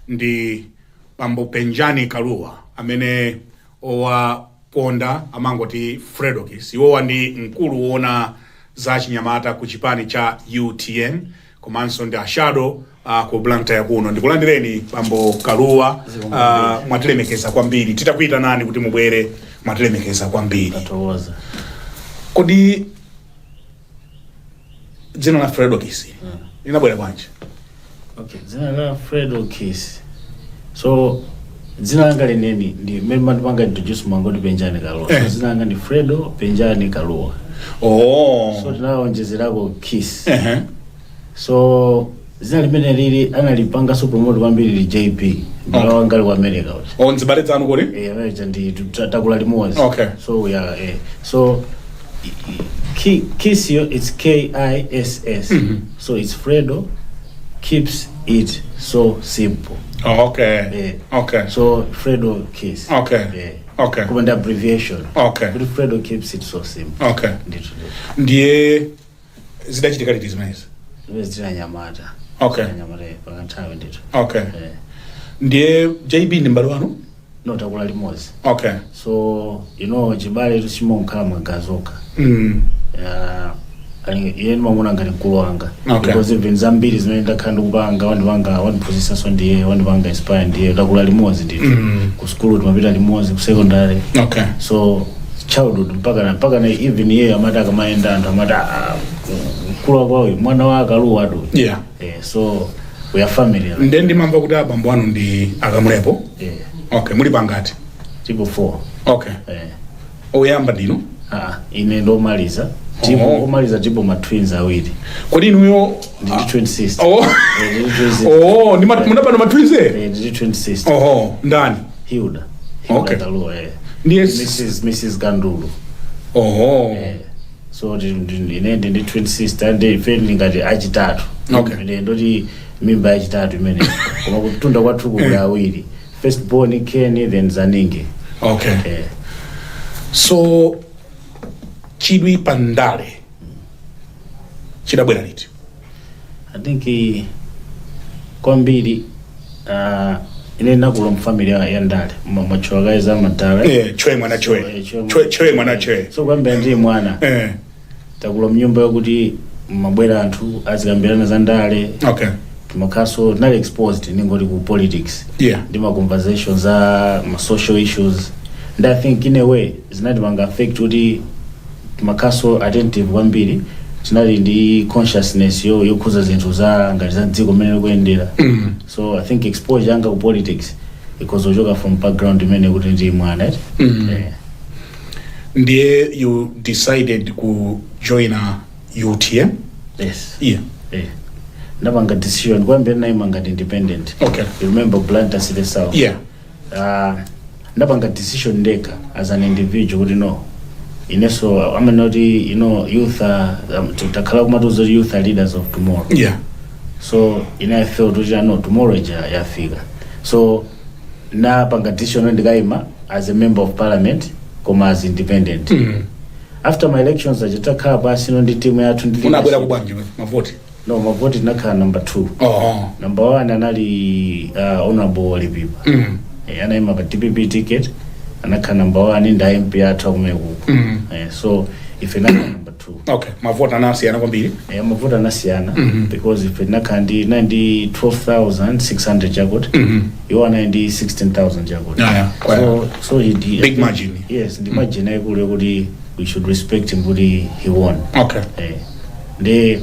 Ndi Bambo Penjani Kaluwa, amene owakonda amangoti Fredokiss. Iwowa ndi mkulu woona za chinyamata ku chipani cha UTM, komanso ndi a shadow ku Blantyre kuno. Ndikulandireni, Bambo Kaluwa. Mwatilemekeza kwambiri titakuyitanani kuti mubwere, mwatilemekeza kwambiri. Tathokoza. Kodi dzina la Fredokiss linabwera bwanji? Okay, dzina la Fredokiss, so dzina langa leneni ndi mmene mandipanga introduce mwangoti Penjani Kaluwa. So dzina langa ndi Fredo Penjani Kaluwa. So tinawonjezerako Kiss. So dzina limene lili analipanganso promote kwambiri li JP, mbale wanga ali ku America uja. Oh, nzibale zanu kodi? Eh, amene ndi takula limodzi. So we are so Kiss yo, it's KISS. So it's Fredo keeps it so simple. So Fredo Kiss. Koma ndi abbreviation. Kuti Fredo keeps it so simple. Ndithu ndithu. Ndiye zidachitika liti zimenezi? Zimene zinanyamata. Anyamata pakanthawi ndithu. Ndiye JB ndi mbale wanu? No, takula limodzi. So chibale chimakhala magazi okha. Iye ndimamuna ngati mkulu wanga. Because even zambiri zimene ndakhala ndikupanga, wandipanga, wandiphunzitsanso ndiye, wandipanga inspire ndiye. Takula limodzi ndithu. Ku skulu timapita limodzi, ku secondary. So childhood mpaka na even iye amati akamayenda, anthu amati, "Ah, mkulu wako uyu, mwana wa Akaluwa tu." So we are family. Ndiye ndimamva kuti abambo anu ndi Akamulepo? Eh. Okay, muli pangati? Tipo 4. Oyamba ndinu? Ah, ine ndomaliza. Tipo omaliza, tipo ma twins awiri. Kodi inuyo Ndili twin sister. Eh, ndili twin sister. Oh, ndi munapano ma twins eh? Eh, ndili twin sister. Oho, ndani? Hilda. Hilda Kaluwa, eh. Ndiye Mrs Gandulu. Eh. So ine ndi twin sister, ndi ife ndingati achitatu. Ine ndoti mimba yachitatu imene, koma kutunda kwathu kuli awiri, first born Kenny, then Zaninge. So chidwi pandale chidabwera liti? I think kwambiri ine ndinakula mfamily ya ndale, machowa kaye za madala. Eh, chwe mwana chwe. So, chwe. Chwe chwe mwana chwe. So kwambiri ndili mwana, takula mnyumba yokuti mabwera anthu azikambirana za ndale. Timakhaso tinali exposed ningoti ku politics ndi ma conversations za ma social issues, and I think in a way zinatipanga affect kuti timakhaso attentive kwambiri, tinali ndi consciousness yokhuza zinthu za ngati za dziko mmene likuyendera. So I think exposure yanga ku politics ikozochoka from background imene kuti ndi mwana, eh? Eh. Ndiye you decided ku join a UTM? Yes. Eh. Ndapanga decision kwambiri, naima ngati independent. You remember Blantyre City South? Yeah. Ndapanga decision ndekha as an individual kuti no, inenso amanoti youth are, takhala kumatiuza kuti youth are leaders of tomorrow. So ine I felt kuti no, tomorrow ija yafika. So napanga decision ndikayima as a member of parliament, koma as independent. After my elections achitakhala pasi no ndi team yathu ndi Munabwera leadership. kubwanji mavoti? No, mavoti tinakhala number 2. Number 1 anali Honorable Lipipa. Anayima pa DPP ticket, anakhala number 1 ndi MP athu akumekuko. So ife nakhala number 2. Okay, mavoti anasiyana kwambiri? Eh, mavoti anasiyana because ife tinakhala ndi nali ndi 12,600 chakuti, iwo anali ndi 16,000 chakuti. Yeah, So he Big margin. Yes, ndi margin ayikulu yokuti we should respect him kuti he won. Eh, ndi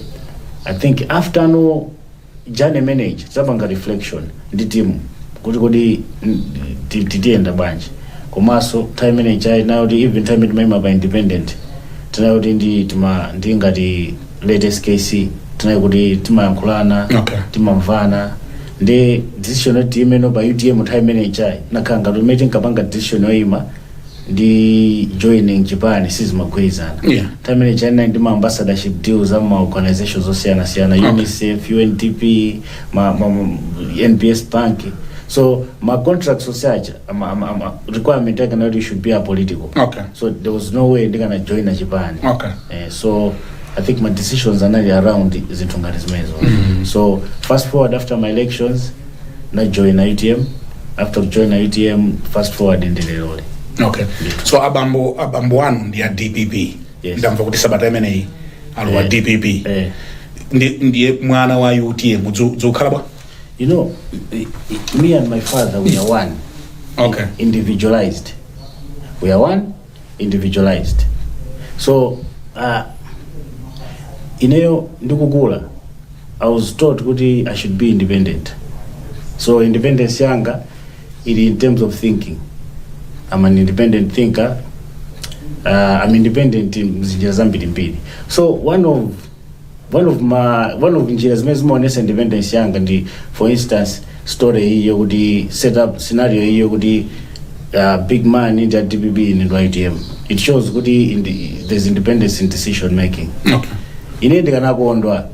I think after no journey manage zapanga reflection ndi team kuti kodi titiyenda bwanji, komanso time manager nayo kuti even time timayima pa independent, tinayo kuti ndi tima ndi ngati latest KC, tinayo kuti timayankhulana, timamvana. Ndi decision yoti imene pa UTM time manager nakhala ngati umene tinkapanga decision yoyima ndi joining chipani sizimagwirizana. Time manager ina ndi ma ambassadorship deals ama organizations osiyanasiyana, UNICEF, UNDP, ma NBS Bank. So ma contracts osacha ama requirement yake nati you should be apolitical. So there was no way ndikana join chipani. So I think my decisions anali around zinthu ngati zimenezo. So fast forward, after my elections, Na join UTM. After join UTM, fast forward ndi leroli. Okay, so abambo anu ndi a DPP? Yes. Ndamva kuti sabata imeneyi alowa DPP. Eh. Ndiye mwana wa UTM dzukhala bwa? You know, me and my father, we are one. Individualized. We are one individualized. So ineyo ndikukula, I was taught kuti I should be independent. So independence yanga ili in terms of thinking. I'm an independent thinker. I'm independent mzinjira zambirimbiri. So one of njira zimene zimaonesa independence yanga ndi, for instance, story iyi yokuti setup scenario iyi yokuti big man ndi a DPP, ine ndi UTM. It shows kuti there's independence in decision making. Ine ndikanakondwa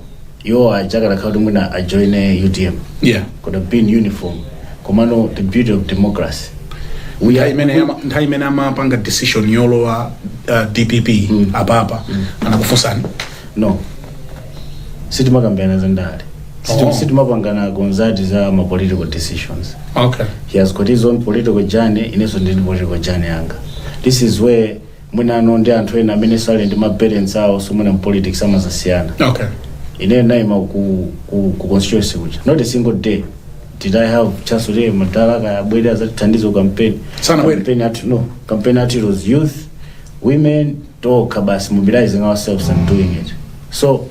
iwo achakalakhala kuti mwina ajoine UTM, could have been uniform. Komano the beauty of democracy, we Nthawi imene amapanga decision yolowa DPP, apapa anakufunsani? No, sitimakambirana za ndale. Sitimapangana consult za ma political decisions. He has got his own political journey, inenso ndili political journey yanga. This is where mwinano ndi anthu ena amene sali ndi ma parents awo, so mwina mu politics amazasiyana. Ine naima ku constituency kuja. Not a single day did I have chance kuti madala kayabwere azatithandiza ku campaign. Sanabwere? Campaign athu, no, campaign athu, it was youth, women, tokha basi, mobilizing ourselves and doing it. So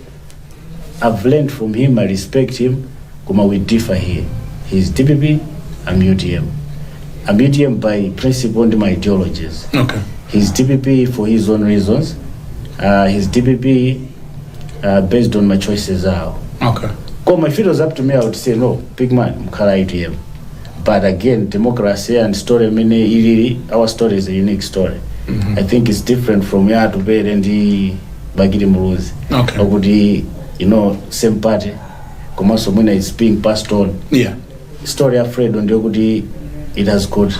I've learned from him, I respect him, koma we differ here. He's DPP, I'm UTM. I'm UTM by principle and my ideologies. He's DPP for his own reasons. He's DPP based on my choices awo. Koma if it was up to me, I would say, "No, big man, mkhala UTM." But again, democracy and story imene ilili, our story is a unique story. I think it's different from ya Atupele ndi Bakili Muluzi. Okuti, same party, komanso mwina it's being passed on. Story ya Fredo ndiyo kuti it has got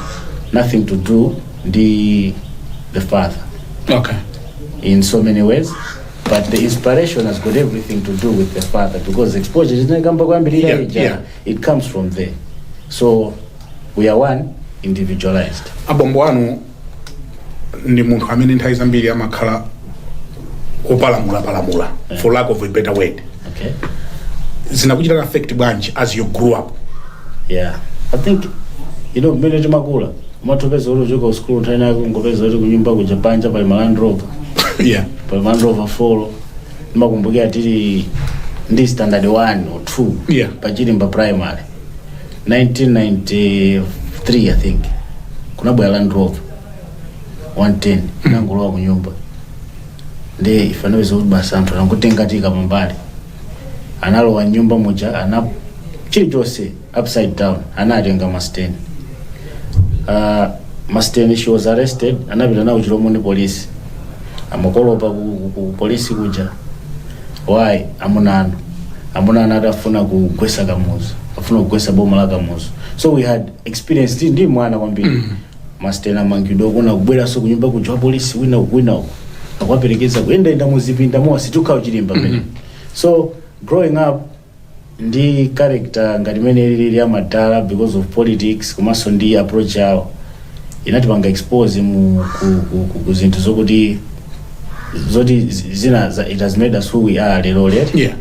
nothing to do ndi the father in so many ways, but the inspiration has got everything to do with the father, because exposure tinakamba kuyambirira ija, it comes from there. So we are one individualized. Abambo anu ndi munthu amene nthawi zambiri amakhala opalamula palamula, for lack of a better word. Zinakuchita affect bwanji as you grew up? Yeah, I think, mmene timakula, umatopeza kuti uchoka ku school, nthawi yako ngopeza kuti kunyumba kuja panja pali ma Land Rover, pali ma Land Rover 4. Ndimakumbukira tili ndi standard 1 or 2 pa Chilimba Primary, 1993 I think, kunabwera Land Rover 110, nangolowa kunyumba. Ndi ife anapeza kuti basi anthu anangotenga tika pambali, analowa nyumba muja, ana chilichonse upside down, anatenga Masteni. Masteni, she was arrested, anapita nawo Chilomoni Polisi, amakolopa ku polisi kuja. Why? Amunano, amunano atafuna kugwesa Kamuzu, afuna kugwesa boma la Kamuzu. So we had experience ndi mwana kwambiri. Masteni amangidwa, kuna kubweranso kunyumba kuja wa polisi wina uku, wina uku, akuwaperekeza kuyendayenda muzipinda monse tikukhala Chilimba pene. So growing up ndi character ngati imene ilili ya madala because of politics, komanso ndi approach yawo, inatipanga expose mu ku zinthu zokuti zoti zina it has made us who we are lero lero.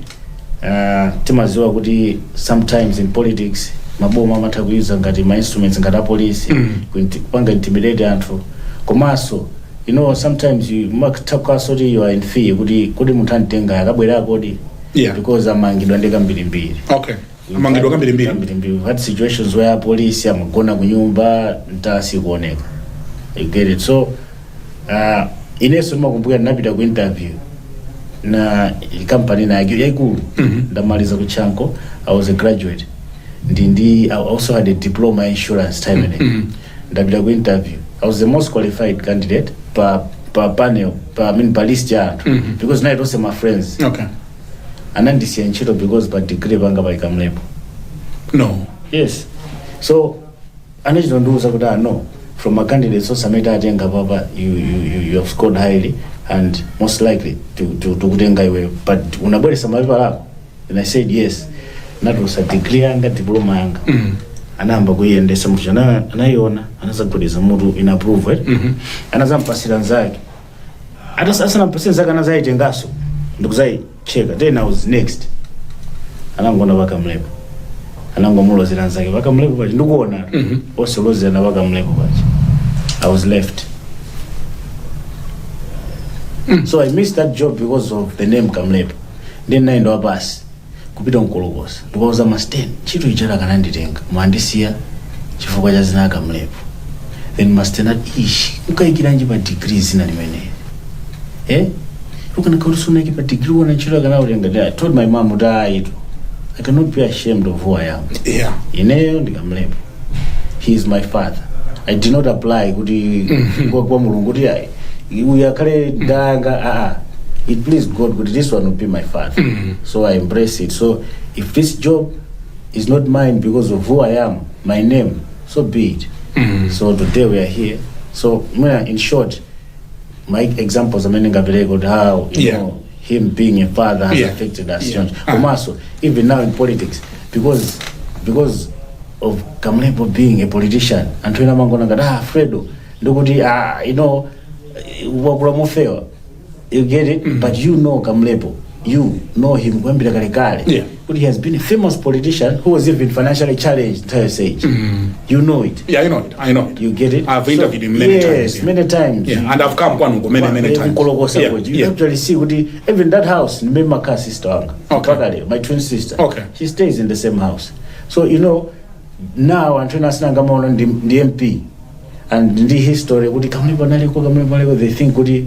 Timaziwa kuti sometimes in politics maboma amatha kuyuza ngati ma instruments ngati apolisi kupanga intimidate anthu. Komanso, sometimes you makutha kuti you are in fear kuti munthu amtenga akabwera kodi, because amangidwa ndi kambirimbiri. Okay, amangidwa kambirimbiri. Kambirimbiri. We've had situations where police amagona kunyumba ntasi kuoneka, you get it? So inenso ndimakumbukira ndinapita ku interview na company na yaikulu. Ndamaliza ku Chanco, I was a graduate, ndi I also had a diploma in insurance time mm Ndapita ku interview, I was the most qualified candidate pa panel, pa, I mean, pa list ya anthu, because nayi tonse my friends. Anandisiya ntchito because pa degree panga pali Kamlepo. No. Yes, so anachita kuti, "Ah, no, from a candidates onse amene tatenga papa, you have scored highly and most likely to kutenga iweyo, but unabweresa mapepala ako?" And I said yes. Natulusa degree yanga, diploma yanga. Anayamba kuiyendesa munthu anayiona, anazagwedeza mutu in approval, eh? Anazampasira nzake. Asanampasire nzake, anazayitengaso ndikuzayicheka. Then I was next. Anangona paKamlepo, anangomulozera nzake, "PaKamlepo pachi." Ndikuona onse lozerana paKamlepo pachi. I was left. So I missed that job because of the name Kamlepo. Then naenda wapasi kupita Nkolokosa, ndikauza Masten, "Ntchito ijala kananditenga, mwandisiya chifukwa cha zina Kamlepo." Then Masten ati, "Ishi, ukayikiranji pa degree zina limeneli, eh? Ukanakhala usunaki pa degree, uona ntchito akanautenga." I told my mom kuti, "Ayitu, I cannot be ashamed of who I am. Ineyo ndiKamlepo. He is my father. I did not apply kuti kwa Mulungu kuti ayi, uyu akhale danga. Aa, it pleased God kuti this one will be my father, so I embrace it. So if this job is not mine because of who I am, my name, so be it." So today we are here. So mwina in short, my examples amene ngapereka kuti how you know him being a father has affected us. Komanso even now in politics, because of Kamlepo being a politician, anthu ena amangona ngati, "Ah, Fredo," ndikuti, "Ah, wakula mofewa." You get it? But you know Kamlepo, you know him kuyambira kalekale kuti he has been a famous politician who was even financially challenged nthawi age. You know it. Yeah, I know it. I know it. You get it? I've interviewed him many Yes, times, yeah. many times. Yeah, and I've come kwanuko many, many times. Nkolokosa kuti you actually see kuti even that house ndimene makhala sister wanga mpaka lero, my twin sister. She stays in the same house. So now anthu ena asina angamaona ndi MP and ndi history kuti Kamlepo analiko, Kamlepo analiko, they think kuti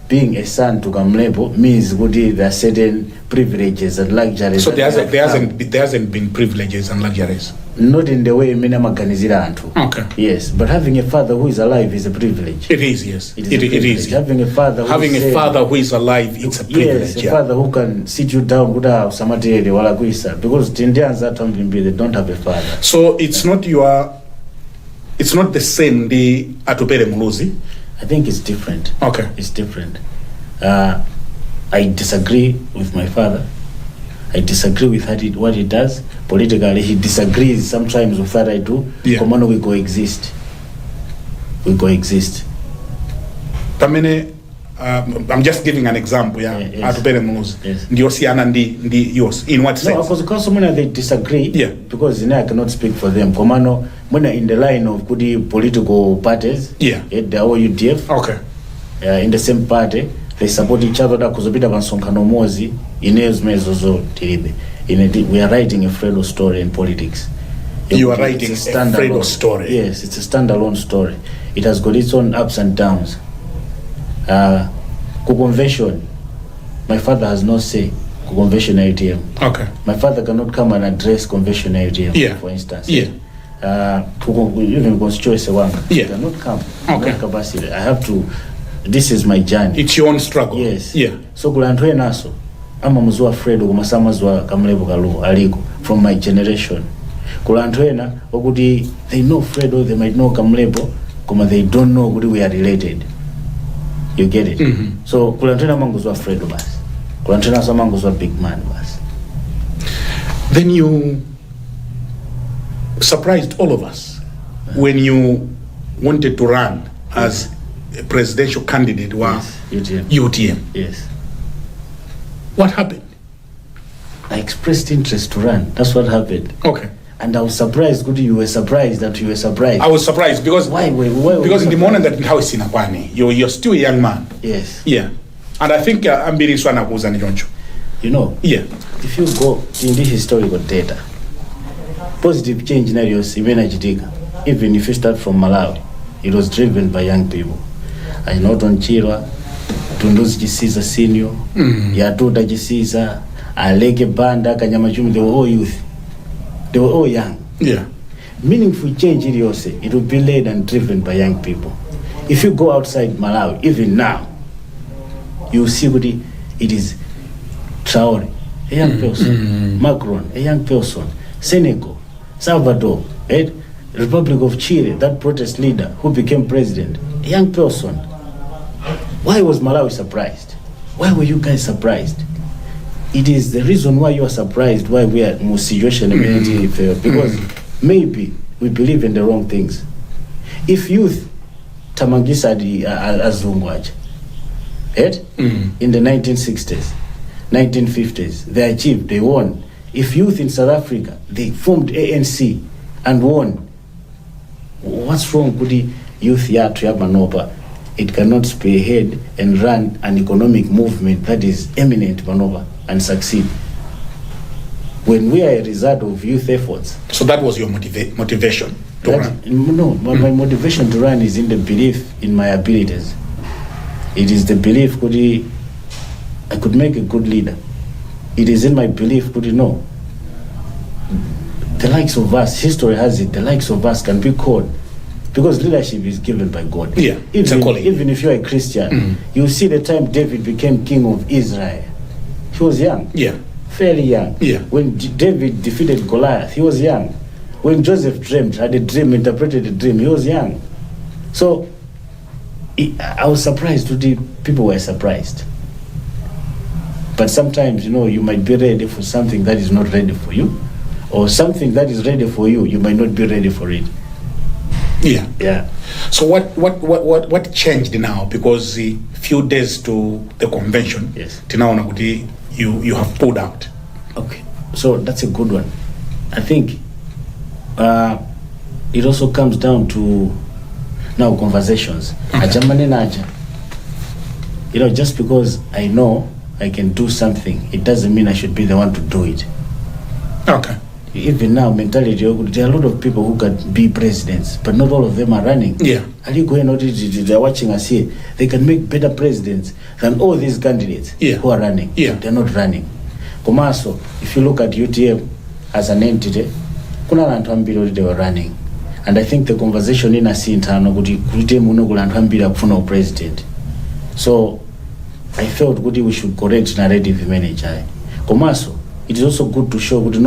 being a son to Kamlepo means kuti there are certain privileges and luxuries So that there hasn't, have there come. hasn't been privileges and luxuries. Not in the way imene amaganizira anthu. Yes, but having a father who is alive is a privilege. It is, yes. It is It, a it privilege. is. Having a father who Having a said- father who is alive, it's a privilege. Yes, a father who can sit you down kuti, "Ah, usamatere, walakwisa," because tindi anzathu ambiri, they don't have a father. So it's not the same ndi Atupele Muluzi. I think it's different. It's different. I disagree with my father. I disagree with what he does politically. He disagrees sometimes with what I do. Komano we coexist. We coexist. Pamene I'm just giving an example, yeah. Yeah, yes. Atupele Muluzi. Yes. Ndiyosiyana ndi yours. In what No, sense? because mwina they disagree. Because I cannot speak for them. Komano mwina in the line of kuti political parties. Yeah, they are all UDF. In the same party, they support each other, kuzopita pa msonkhano umodzi. Ineyo zimenezozo tilibe. We are writing a Fredo story in politics. You are It's writing a standalone- Fredo story. Yes, it's a standalone story. It has got its own ups and downs. Ku convention, my father has no say ku convention ya UTM. My father cannot come and address convention ya UTM, for instance. Even constituency wanga cannot come. Not capacity. I have to, this is my journey. It's your own struggle. Yes. So kuli anthu enaso amamuziwa Fredo koma samaziwa Kamlepo Kalua aliko from my generation. Kuli anthu ena okuti they know Fredo, they might know Kamlepo, koma they don't know kuti we are related. You get it? Mhm. So kuli anthu ena amangoziwa Fredo basi, kuli anthu enaso amangoziwa big man basi. Then you surprised all of us when you wanted to run as a presidential candidate wa Yes, UTM. UTM. Yes. What happened? I expressed interest to run. That's what happened. And I was surprised kuti you were surprised that you were surprised. I was surprised because Why were because you ndimaona surprised? ngati nthawi sinakwane. You're still a young man. Yes. Yeah. And I think ambiri so anakuwuzani choncho. If you go in the historical data, positive change inaliyonse imene achitika, even if you start from Malawi, it was driven by young people. Ainoton Chirwa, Dunduzu Chisiza Senior, Yatuta Chisiza, Aleke Banda, Kanyama Chumi, they were all youth. They were all young. Meaningful change iliyonse, it will be led and driven by young people. If you go outside Malawi, even now, you see kuti it is Traore, a young person, Macron, a young person, Senegal, Salvador, eh? Republic of Chile, that protest leader who became president, a young person. Why was Malawi surprised? Why were you guys surprised? It is the reason why you are surprised why we are mu situation imene tili ifeyo, because maybe we believe in the wrong things. If youth thamangisa azungu aja, right? In the 1960s, 1950s, they achieved, they won. If youth in South Africa, they formed ANC and won, what's wrong kuti youth yathu yapanopa it cannot spearhead and run an economic movement that is eminent panopa and succeed when we are a result of youth efforts? So that was your motivation to run? No, my motivation to run is in the belief in my abilities. It is the belief kuti I could make a good leader. It is in my belief kuti no, the likes of us, history has it, the likes of us can be called, because leadership is given by God. Yeah, it's a Even, calling. even if you're a Christian, you see the time David became king of Israel. He was young. Fairly young. When David defeated Goliath, he was young. When Joseph dreamed, had a dream, interpreted a dream, he was young. So I was surprised today. People were surprised. But sometimes, you might be ready for something that is not ready for you, or something that is ready for you, you might not be ready for it. So what changed now? Because the few days to the convention, tinaona kuti you have pulled out. Okay. So that's a good one. I think it also comes down to now conversations. Aja manena aja. Just because I know I can do something, it doesn't mean I should be the one to do it. Even now, mentality, there are a lot of people who can be presidents, but not all of them are running. Are you going out? They're watching us here. They can make better presidents than all these candidates who are running. They're not running. Komanso, if you look at UTM as an entity, kuna anthu ambiri oti they were running. And I think the conversation inasintha kuti ku UTM muno kuli anthu ambiri akufuna president. So I felt kuti we should correct narrative imene ija. Komanso, it is also good to show kuti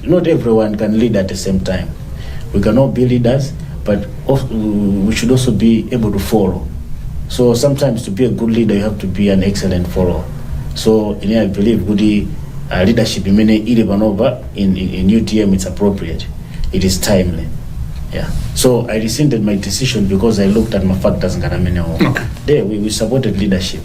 not everyone can lead at the same time. We cannot be leaders, but we should also be able to follow. So sometimes to be a good leader, you have to be an excellent follower. So in here, I believe kuti leadership imene ili panopa in UTM, it's appropriate. It is timely. Yeah. So I rescinded my decision because I looked at my factors ngati amenewo. There we supported leadership.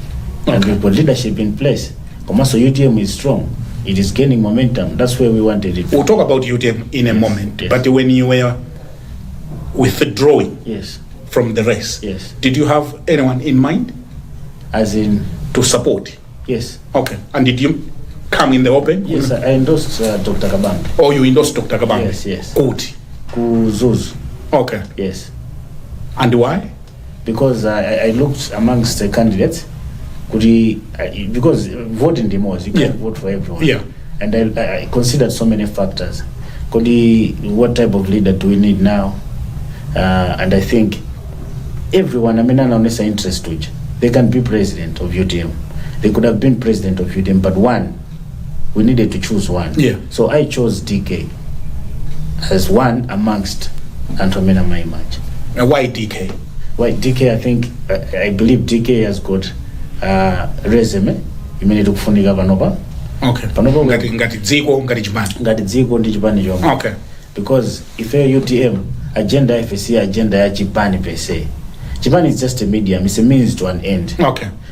And we put leadership in place. Komanso UTM is strong. It is gaining momentum. That's where we wanted it. We'll talk about UTM in a moment. But when you were withdrawing from the race, did you have anyone in mind As in to support? Yes. Okay. And did you come in the open? Yes, I endorsed Dr. Kabambe. Oh, you endorsed Dr. Kabambe? Yes. Good. Ku Mzuzu. Yes. And why? Because I looked amongst the candidates. Kuti, because voting demos, you can't vote for everyone. And I considered so many factors. Kodi, what type of leader do we need now? And I think everyone, I mean, anaonesa interest uja, they can be president of UTM. They could have been president of UTM, but one, we needed to choose one. So I chose DK as one amongst anthu amene amaima aja. Why DK? Why DK? I think, I believe DK has got resume imene tikufunika panopa. Panopa Ngati dziko, ngati chipani. Ngati dziko ndi chipani chomwe. Because ife UTM agenda, ife si agenda ya chipani per se. Chipani is just a medium, it's a means to an end.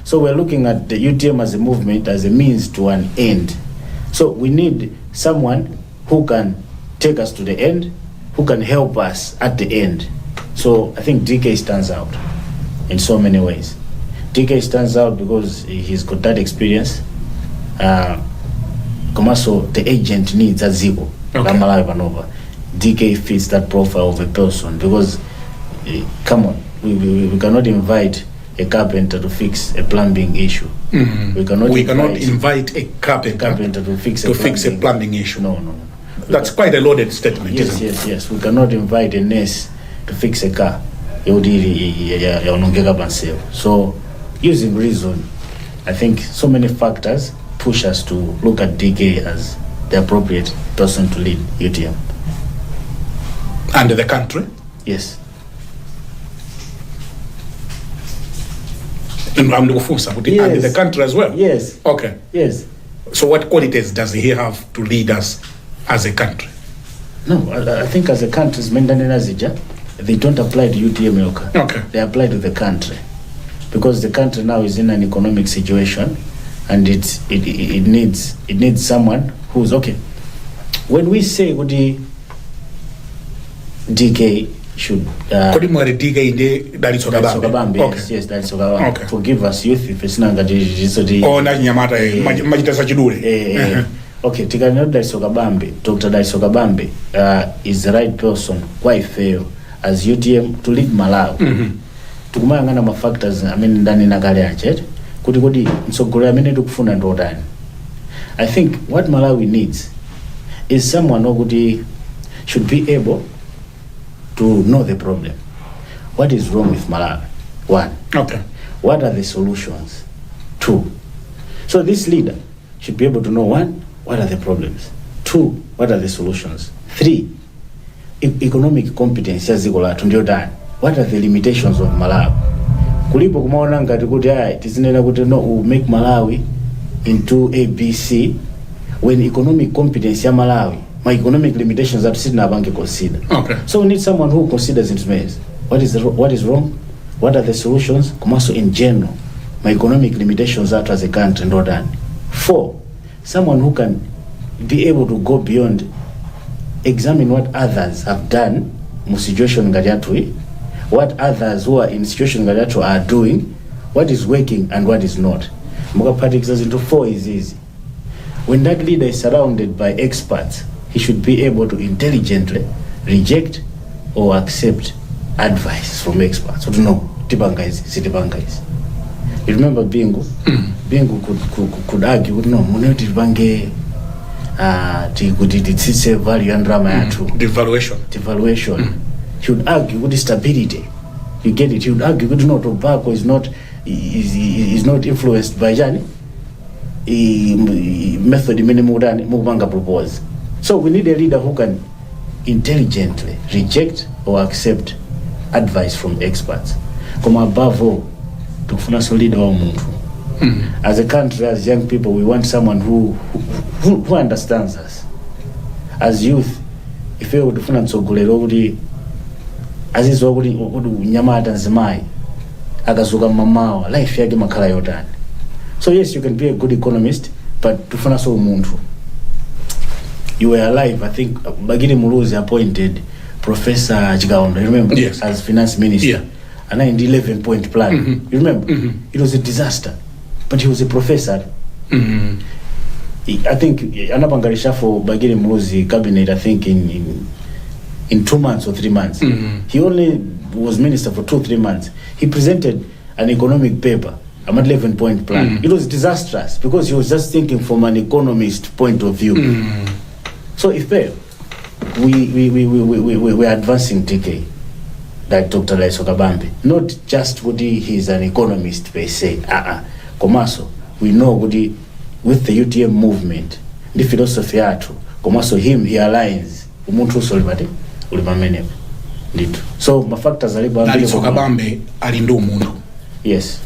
So we're looking at the UTM as a movement, as a means to an end. So we need someone who can take us to the end, who can help us at the end. So I think DK stands out in so many ways. DK stands out because he's got that experience. Komanso the urgent needs a dziko la Malawi panopa. DK fits that profile of a person because, come on, we cannot invite a carpenter to fix a plumbing issue. We cannot We cannot invite invite a carpenter, carpenter to fix a to fix a plumbing issue. No. That's quite a loaded statement, isn't it? Yes. We cannot invite a nurse to fix a car yoti yaonongeka pansewu. So using reason, I think so many factors push us to look at DK as the appropriate person to lead UTM. And the country? Yes. Ndikufunsa kuti and the country as well? Yes. Okay. Yes. So what qualities does he have to lead us as a country? No, I think as a country, zimene ndanena zija, they don't apply to UTM yokha. They apply to the country because the country now is in an economic situation and it needs someone who's okay. When we say kuti DK should Kodi mwati DK ndi Dalitso Dalitso Kabambe? Kabambe, yes, Dalitso Kabambe. Forgive us, youth, if it's not ngati tisoti Ona chinyamata machita zachidule. Okay, tikanena Dalitso Kabambe, Dr. Dalitso Kabambe is the right person kwa ifeyo as UTM to lead Malawi. Tikumayang'ana ma factors amene ndanena kale aja kuti kodi mtsogoleri amene tikufuna ndi otani. I think what Malawi needs is someone wokuti should be able to know the problem. What is wrong with Malawi? One. What are the solutions? Two. So this leader should be able to know, one, what are the problems? Two, what are the solutions? Three, economic competence ya dziko lathu ndiyotani? What are the limitations of Malawi? Kulipo kumaona ngati kuti ayi, tizinena kuti no, we make Malawi into ABC, when economic competence ya Malawi, ma economic limitations athu sitinapange consider. So we need someone who considers zinthu zimenezi. What is wrong? What are the solutions? Komanso in general, ma economic limitations athu as a country ndotani? Four, someone who can be able to go beyond, examine what others have done mu situation ngati yathuyi, what others who are in situation ngati yathu are doing, what is working and what is not. Mukaphatikiza zinthu four izizi, when that leader is surrounded by experts, he should be able to intelligently reject or accept advice from experts kuti no, tipanga izi, sitipanga izi. You remember Bingu? Bingu could argue kuti no, munoti tipange kuti titsitse value ya ndalama yathu. Devaluation. Devaluation. He would argue kuti stability, you get it? He would argue kuti no, tobacco is not influenced by chani, method imene mukutani, mukupanga propose. So we need a leader who can intelligently reject or accept advice from experts. Koma above all, tikufunanso leader wa munthu. As a country, as young people, we want someone who understands us as youth. Ifeyo tifuna mtsogoleri wokuti aziziwa kuti unyamata, mzimayi akazuka mmamawa, life yake makhala yotani. So yes, you can be a good economist, but tifunanso umunthu. You were alive, I think Bakili Muluzi appointed Professor Chikaonda, you remember? Yes. As finance minister. Anali ndi 11 point plan. You remember? It was a disaster, but he was a professor. I think anapanga reshuffle Bakili Muluzi cabinet, I think in 2 months or 3 months. He only was minister for 2, 3 months. He presented an economic paper, a 11 point plan. It was disastrous because he was just thinking from an economist point of view. So if we are advancing DK, like Dr. Dalitso Kabambe, not just kuti he's an economist per se, komanso we know kuti with the UTM movement ndi philosophy yathu, komanso him, he aligns, umunthu uso uli pati, uli pamenepo ndithu. So ma factors alipo ambiri. Dalitso Kabambe ali ndi umunthu. Yes,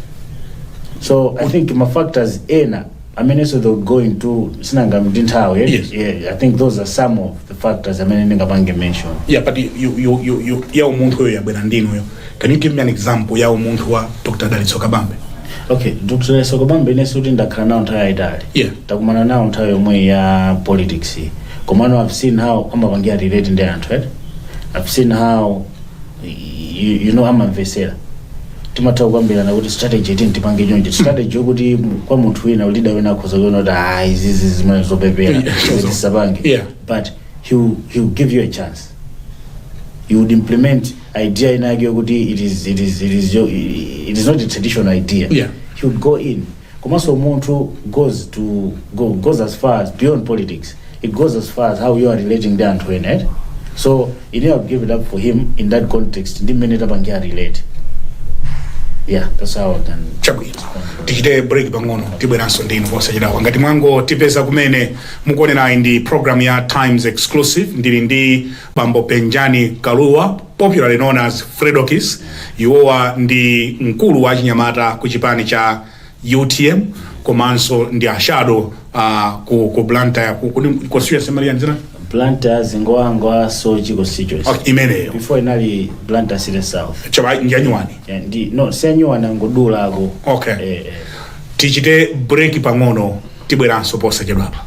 so I think ma factors ena amenenso they would go into, sinanga ndi nthawi, eh? Yes. Yeah, I think those are some of the factors amene ndingapange mention. Yeah, but you ya umunthu oyo yabwera ndinuyo. Can you give me an example ya umunthu wa Dr. Dalitso Kabambe? Okay, Dr. Dalitso Kabambe, inenso kuti ndakhala nawo nthawi yayitali. Takumana nawo nthawi yomwe ya politics iyi. Komano I've seen how amapangira relate ndi anthu, right? I've seen how amamvesera. Timatha kukambirana kuti strategy tini tipange chonje, strategy yokuti kwa munthu wina, leader wina, akhoza kuona kuti ah, izizi zimene zopepera, izi tisapange. But he'll give you a chance. You would implement idea inake yokuti it is not a traditional idea. He would go in. Komanso munthu goes as far as beyond politics. It goes as far as how you are relating ndi anthu ena, right? So ine I would give it up for him in that context ndi mmene tapangira relate. Yeah, that's how I can. Chabwino, tichite break pang'ono, tibweranso ndinu posachedwapa. Ngati mwangotipeza kumene, mukuonerayi ndi program ya Times Exclusive. Ndili ndi Bambo Penjani Kaluwa, popularly known as Fredokiss. Iwowa ndi mkulu wa chinyamata ku chipani cha UTM. Komanso ndi a shadow ku Blantyre ku constituency Maria nzina. Blantyre Zingwangwa Soche constituency. Okay, imeneyo. Before inali Blantyre City South. Chaba njanyuwani. Yeah, ndi no siyanyuwani, angodulako. Okay. Eh. Tichite break pang'ono, tibweranso posachedwapa.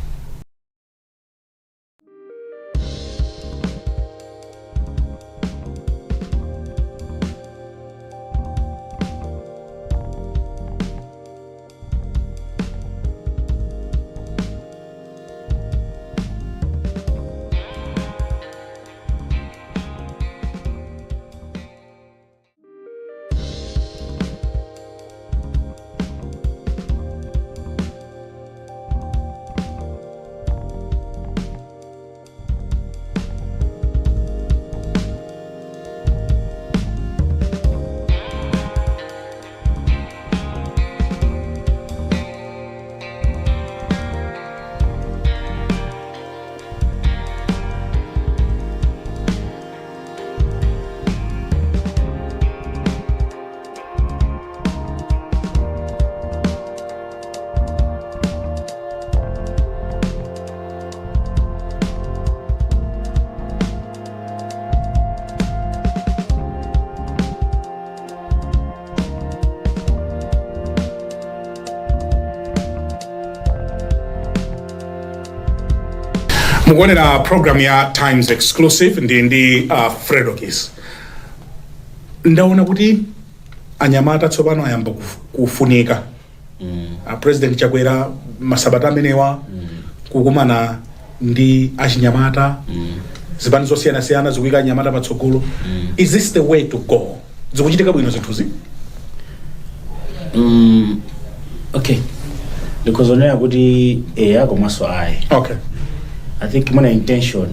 Mukuonera program ya Times Exclusive ndi Fredokiss. Ndaona kuti anyamata tsopano ayamba kufunika. President Chakwera masabata amenewa kukumana ndi achinyamata, zipani zosiyanasiyana zikuyika anyamata patsogolo. Is this the way to go? Zikuchitika bwino zinthuzi? Okay, ndikhozonera kuti eya komanso ayi. I think muna intention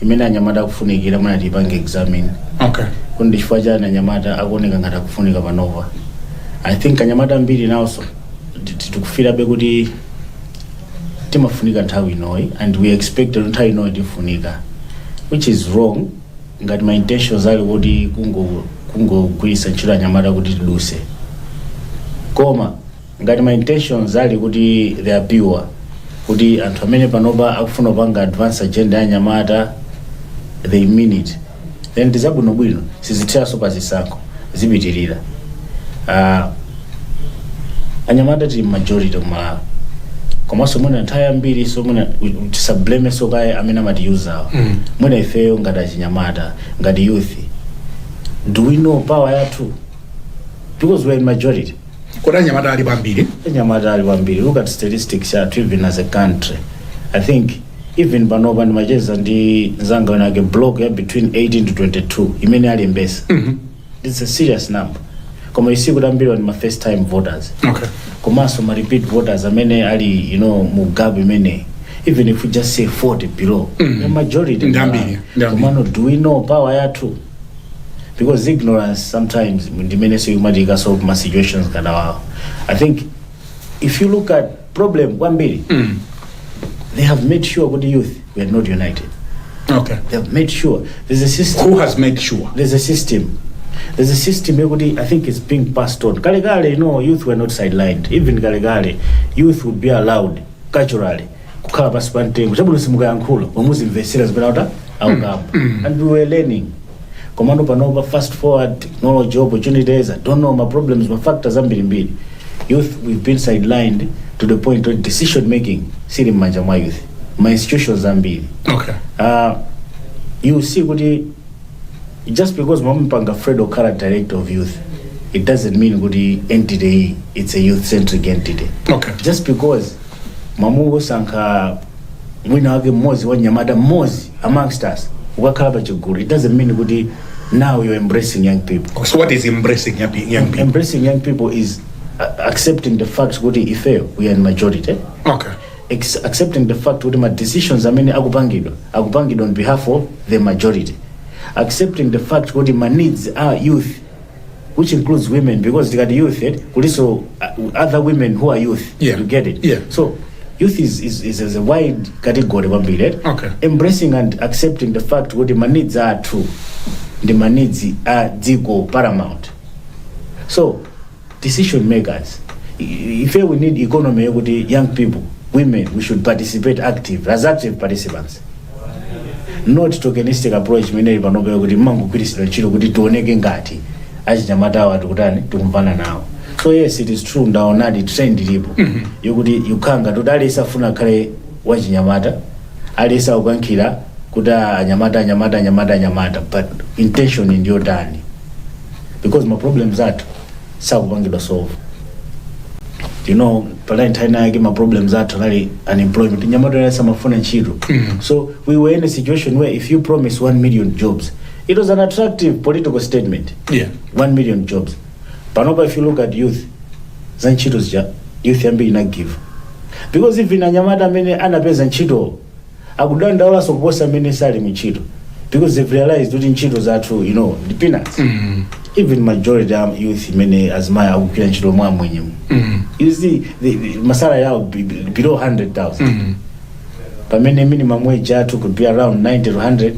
imene anyamata akufunikira, muna tipange examine kuti ndi chifukwa chani anyamata akuoneka ngati akufunika panopa. I think anyamata ambiri nawonso tikufirabe kuti timafunika nthawi inoyi and we expect kuti nthawi inoyi tifunika, which is wrong ngati ma intentions ali kuti kungogwiritsa ntchito anyamata kuti tiduse. Koma ngati ma intentions ali kuti they are pure, kuti anthu amene panopa akufuna kupanga advance agenda ya anyamata, they mean it, then ndizabwinobwino, sizithiranso pa zisankho, zipitirira. Anyamata tili majority kumalawi, komanso mwina nthawi yambiri, so mwina tisablame kaye amene amatiyuzawo. Mwina ifeyo ngati achinyamata, ngati youth, do we know power yathu? Because we're in majority. Kodi anyamata ali pambiri? Anyamata ali kwambiri. Look at statistics yathu even as a country. I think even panopa ndimacheza ndi mzanga wina ake, block ya between 18 to 22 imene alembesa, it's a serious number. Koma isi kuti ambiri ndi ma first time voters, komanso ma repeat voters amene ali mu gap imene, even if we just say 40 below, the majority. Ndi ambiri, ndi ambiri. Komano do we know power yathu? Because ignorance sometimes ndimene sikumatika solve ma situations kana wawo. I think if you look at problem kwambiri, they have made sure kuti youth, we are not united. They have made sure there's a system. Who has made sure? There's a system, there's a system yekuti I think is being passed on. Kale kale, youth were not sidelined. Even kale kale, youth would be allowed culturally kukhala pasi pa mtengo, chabwino simukayankhula, mumuzimvesera zimene akuta akukamba, and we were learning. Komano panopa, fast forward, technology, opportunities, I don't know, ma problems, ma factors ambirimbiri, youth, we've been sidelined to the point of decision making sili m'manja mwa youth, ma institutions ambiri. You see kuti just because mwamupanga Fred okhala director of youth, it doesn't mean kuti entity iyi, it's a youth centric entity. Just because mwamusankha mwina wake mmodzi wa nyamata mmodzi amongst us ukakhala pa chigulu, it doesn't mean kuti now you're embracing young people. So what is embracing young people? Embracing young people is accepting the fact kuti ifeyo we are in majority, accepting the fact kuti ma decisions amene akupangidwa, akupangidwa on behalf of the majority, accepting the fact kuti ma needs are youth, which includes women, because tikati youth, kuliso other women who are youth. You get it? Yeah. So youth is a wide category kwambiri, eh? Okay. Embracing and accepting the fact kuti ma needs athu ndi ma needs a dziko paramount. So decision makers, Ife we need economy yokuti young people, women, we should participate active as active participants, not tokenistic approach imene ili panopa yokuti mmangogwiritsidwa ntchito kuti tioneke ngati achinyamata awo tikutani, tikumvana nawo. So yes, it is true, ndaonadi trend ilipo yokuti yukhanga kuti aliyense afuna akhale wachinyamata, aliyense akukankhira kuti, "Ah, anyamata, anyamata, anyamata, anyamata," but intention ndiyotani? Because ma problems athu sakupangidwa solve. Pala nthawi yake ma problems athu anali unemployment, nyamata aliyense amafuna ntchito. So we were in a situation where if you promise 1 million jobs, it was an attractive political statement. 1 million jobs. Panopa, if you look at youth, za ntchito zija, youth yambiri inagive because even anyamata amene anapeza ntchito akudandaulaso kuposa amene sali muntchito because they've realized kuti ntchito zathu ndi peanuts. Even majority ya youth imene azimayi akugwira ntchito mwa mwenyemu, you see the masalary yawo below 100,000, pamene minimum wage yathu could be around 90 to 100.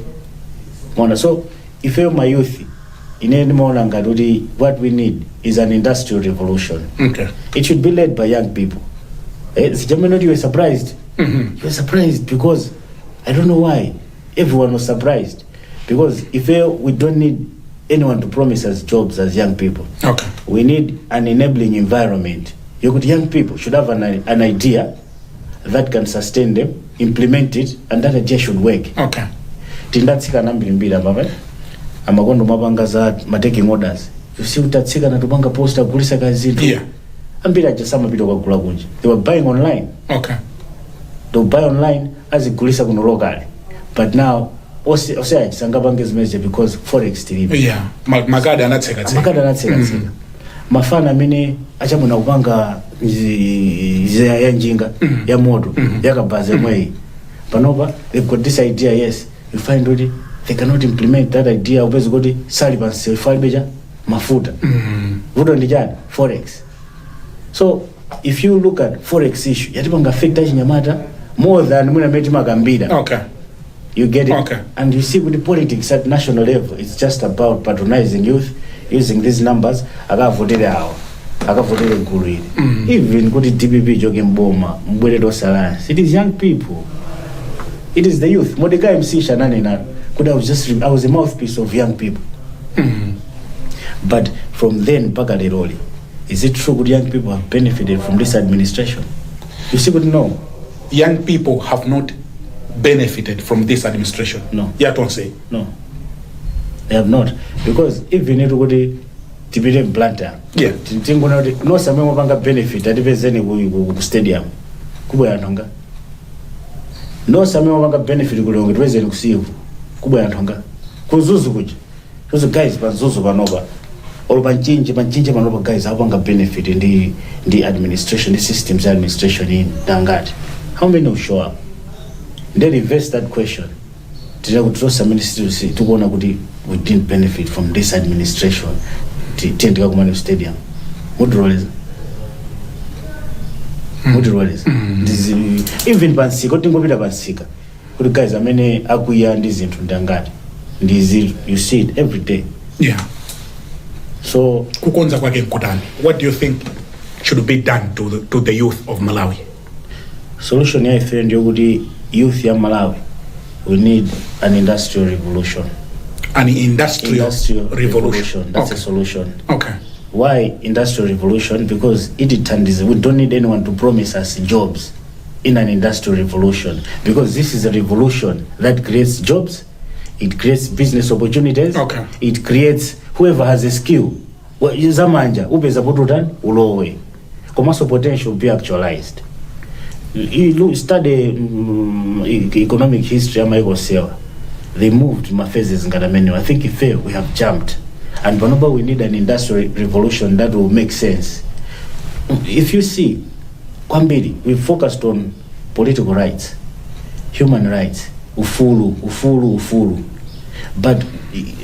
Mona, so ifeyo ma youth, ine ndimaona ngati kuti what we need is an industrial revolution. It should be led by young people. Sijamene you were surprised. You were surprised because I don't know why everyone was surprised, because if we don't need anyone to promise us jobs as young people, we need an enabling environment yokuti young people should have an idea that can sustain them, implement it, and that idea should work. Tindatsikana mbirimbiri apapa amakondo mapanga za ma taking orders. You see kuti atsikana tupanga post agulisa kazinthu. Ambiri aja samapita kukagula kunja, they were buying online. They will buy online, azigulisa kuno locally, but now ose aja sangapange zimenezi because forex tilibe. Yeah, makadi anatsekatseka. Makadi anatsekatseka. Mafana amene achamuna kupanga ya njinga ya moto, yakabaza yomweyi, panopa they've got this idea. Yes, you find kuti they cannot implement that idea, upeze kuti sali pansewu ifo alibe cha mafuta. Vuto ndi chani? Forex. So if you look at forex issue, yatipanga affect achinyamata more than mwina amene timakambira. You get it? Okay. And you see with the politics at national level, it's just about patronizing youth, using these numbers, akavotere awa, akavotere gulu ili. Even kuti DPP ichoke mboma, mbwere Tonse Alliance, it is young people. It is the youth. Mordecai Msisha ananena kuti I was a mouthpiece of young people. But from then mpaka leroli, is it true kuti young people have benefited from this administration? You see kuti no. Young people have not benefited from this administration? No. Ya Tonse? No, they have not. Because even if kuti tipite Blantyre, tingona kuti nonse amene mupanga benefit, atipezeni ku stadium, kubwera anthu anga. Nonse amene mupanga benefit ku Lilongwe, tipezeni ku Civo, kubwera anthu anga. Ku Mzuzu kuja, those guys pa Mzuzu panopa or pa Mchinji panopa, guys akupanga benefit ndi administration, ndi systems ya administration in dangati, how many will show up? Then reverse that question. Tira kuti tonse amene tikuona kuti we didn't benefit from this administration, tiye tikakumane ku stadium, mutiloleza? Mutiloleza? Even pansika, tingopita pansika kuti guys amene akwiya ndi zinthu ndangati? Ndizi you see it every day. So Kukonza kwake nkutani? What do you think should be done to the youth of Malawi? Solution ya ife ndiyokuti youth ya Malawi, we need an industrial revolution. An industrial, Industrial revolution. That's a solution. Why industrial revolution? Because it turns, we don't need anyone to promise us jobs in an industrial revolution, because this is a revolution that creates jobs, it creates business opportunities. It creates whoever has a skill zamanja upeza kuti utani, ulowe, komanso potential will be actualized. You look, study economic history ya maiko sewa, they moved ma phases ngati amenewo. I think ife we have jumped and panopa we need an industrial revolution that will make sense. If you see kwambiri, we focused on political rights, human rights, ufulu, ufulu, ufulu, but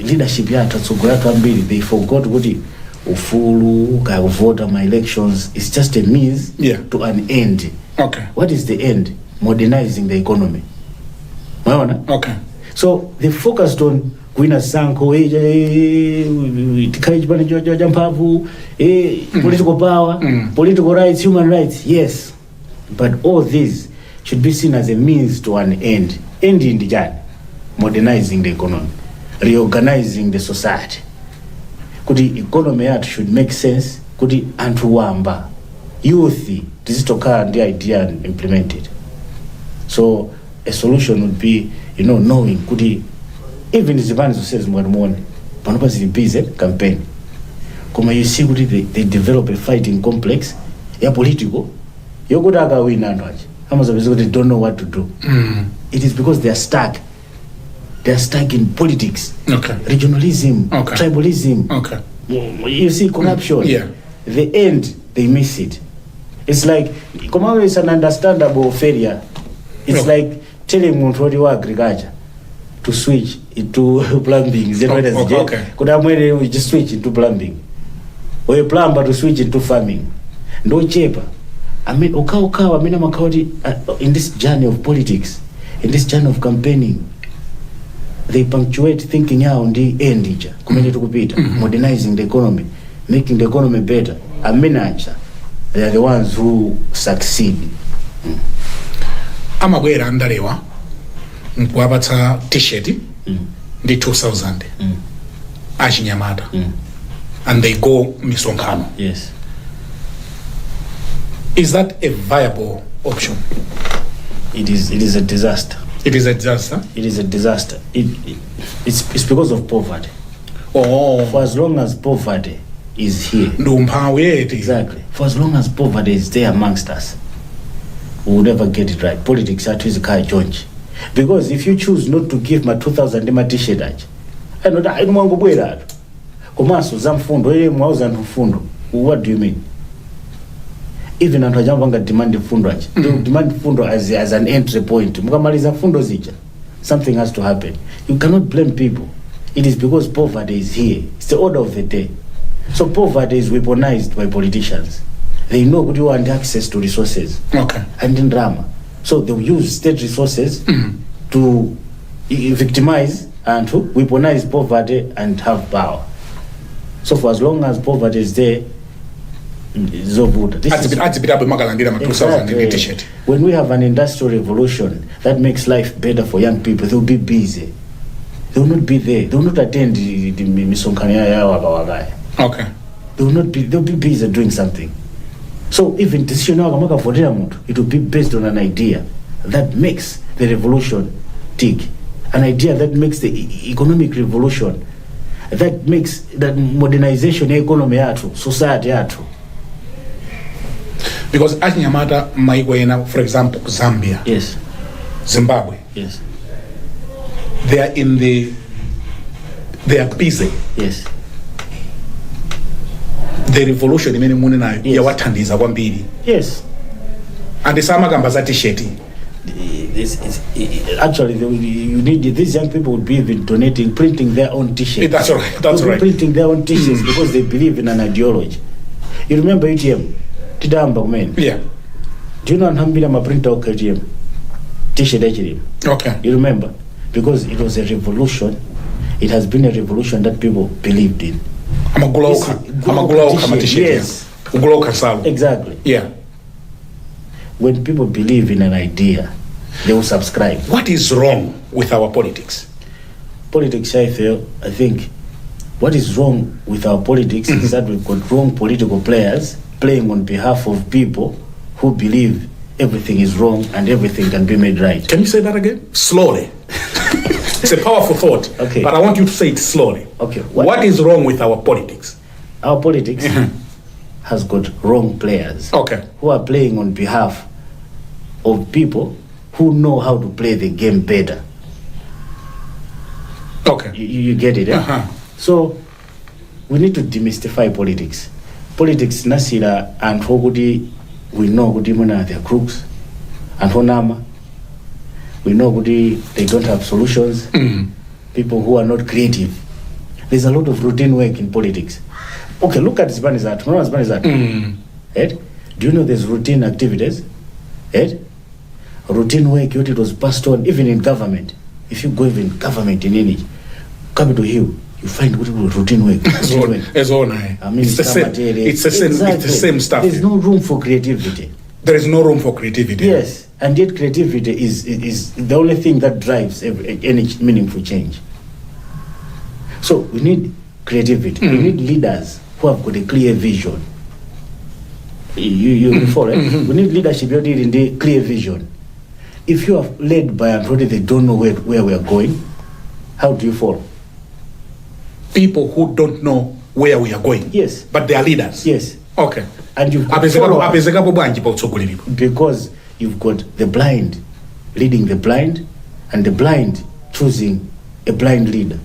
leadership yathu, atsogoleri athu ambiri, they forgot kuti ufulu kaya kuvota ma elections is just a means to an end. What is the end? Modernizing the economy. Mwaona? Okay. So they focused on Kuwina zisankho, tikhale chipani cha mphamvu, political power, political rights, human rights, yes, but all these should be seen as a means to an end. End ndi chani? Modernizing the economy, reorganizing the society, kuti economy yathu should make sense, kuti anthu wamba, youth, tizitokhala ndi idea and implement it. So a solution would be knowing kuti even zipani zonsezi mukati muone panopa zili busy campaign, koma you see kuti they develop a fighting complex ya political yokuti akawina anthu aja amazapeza kuti they don't know what to do. It is because they are stuck, they are stuck in politics, regionalism, tribalism, you see, corruption. The end, they miss it. It's like, koma it's an understandable failure. It's like telling munthu oti wa agriculture to switch into plumbing. Kuti amwene, we just switch into plumbing, or a plumber to switch into farming. Ndochepa amene okhaokhawa amene amakhala kuti in this journey of politics, in this journey of campaigning, they punctuate thinking yawo ndi end ija kumene tikupita, modernizing the economy, making the economy better. Amene aja, they are the ones who succeed. Amabwera andalewa nkuwapatsa T-shirt ndi 2000 achinyamata and they go misonkhano. Is that a viable option? It is a disaster. It is a disaster. It is a disaster. It's because of poverty. For as long as poverty is here, Ndi umphawi eti? Exactly, for as long as poverty is there amongst us, we will never get it right. Politics athu izikhala chonchi, because if you choose not to give ma 2000 ndi ma T-shirt aja, anoti inu mwangobwera atu, komanso za mfundo, eye mwauza anthu mfundo. What do you mean? Even anthu achambanga demand mfundo aja, demand mfundo as an entry point. Mukamaliza mfundo zija, something has to happen. You cannot blame people. It is because poverty is here. It's the order of the day. So poverty is weaponized by politicians. They know kuti you want access to resources and ndalama, so they will use state resources to victimize and to weaponize poverty and have power. So for as long as poverty is there, zovuta. This is- Adzipitabe makalandira ma 2000 ndi T-shirt. When we have an industrial revolution that makes life better for young people, they'll be busy. They will not be there. They will not attend the misonkhano ya wakawakaya. They will not be, they'll be busy doing something. So even decision yako amakavotera munthu, it will be based on an idea that makes the revolution tick, an idea that makes the economic revolution, that makes that modernization ya economy yathu, society yathu. Because achinyamata maiko ena, for example Zambia, Zimbabwe, they are busy. The revolution imene munenayo yawathandiza kwambiri and samakamba za T-shirt. Actually, you need these young people would be even donating, printing their own T-shirts. That's right, that's They'll be right. printing their own T-shirts because they believe in an ideology. You remember UTM tidayamba kumene? Yeah. Do you know anthu ambiri amaprinta okha UTM T-shirt yachilima? You remember? Because it was a revolution. It has been a revolution that people believed in. Amagula okha. Amagula okha ma T-shirt. Yes. Kugula okha nsalu. Exactly. When people believe in an idea, they will subscribe. What is wrong with our politics? Politics, I feel, I think what is wrong with our politics is that we've got wrong political players playing on behalf of people who believe everything is wrong and everything can be made right. Can you say that again slowly? It's a powerful thought, Okay. but I want you to say it slowly. Okay. What is wrong with our politics? Our politics has got wrong players who are playing on behalf of people who know how to play the game better. You get it, eh? Uh-huh. So we need to demystify politics. Politics nasira anthu okuti we know kuti mwina they're crooks, anthu onama. We know kuti they don't have solutions, people who are not creative. There's a lot of routine work in politics. Okay, look at zipani zathu. Munaona zipani zathu, right? Do you know there's routine activities, right? Routine work yoti it was passed on even in government. If you go even government in any Capitol Hill, you find kuti kuli routine work, routine work. Zoona, eh. I mean, It's the same, Kamatere. it's the same stuff. There's no room for creativity. There is no room for creativity. Yes, and yet creativity is the only thing that drives any meaningful change. So we need creativity. We need leaders who have got a clear vision. You follow? Eh? We need leadership yoti ili ndi clear vision. If you are led by anthu oti they don't know where we are going, how do you follow? People who don't know where we are going. Yes. But they are leaders. Yes. Okay. And you've got Apezekapo followers. Apezekapo bwanji pa utsogoleripo? Because you've got the blind leading the blind and the blind choosing a blind leader.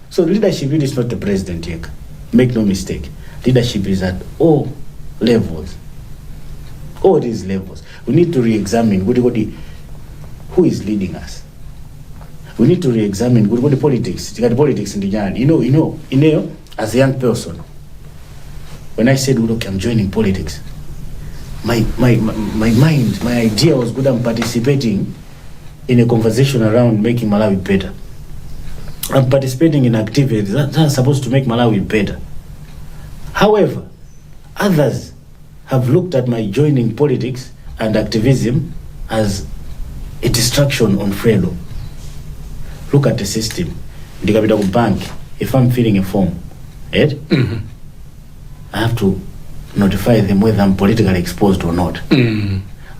So leadership, it is not the president yekha. Make no mistake. Leadership is at all levels. All these levels. We need to re-examine who is leading us. We need to re-examine kuti politics, tikati politics ndi chani. Ineyo as a young person, when I said, "Look, I'm joining politics," my mind, my idea was good, I'm participating in a conversation around making Malawi better. I'm participating in activities that are supposed to make Malawi better. However, others have looked at my joining politics and activism as a distraction on Fredo. Look at the system. Ndikapita ku bank, if I'm filling a form, right? I have to notify them whether I'm politically exposed or not.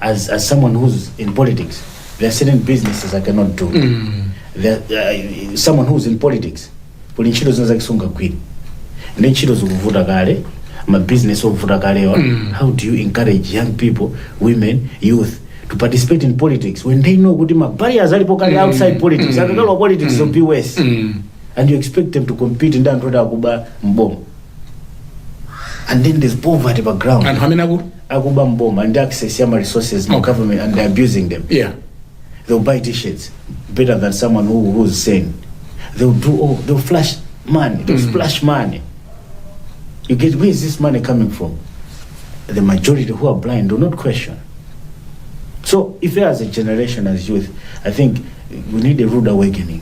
As someone who's in politics, there are certain businesses I cannot do. Someone who's in politics, kuli ntchito zina zake sungagwire. Ndi ntchito zikuvuta kale, ma business ovuta kalewa. How do you encourage young people, women, youth to participate in politics when they know kuti ma barriers alipo kale outside politics, akakalowa politics will be worse, and you expect them to compete ndi anthu oti akuba mboma? And then there's poverty background. Anthu amene aku Akuba mboma and access ya ma resources mu government, and they're abusing them. They'll buy T-shirts better than someone who's sane. They'll do all, they'll flash money, they'll splash money. You get, where is this money coming from? The majority who are blind do not question. So if as a generation, as youth, I think we need a rude awakening.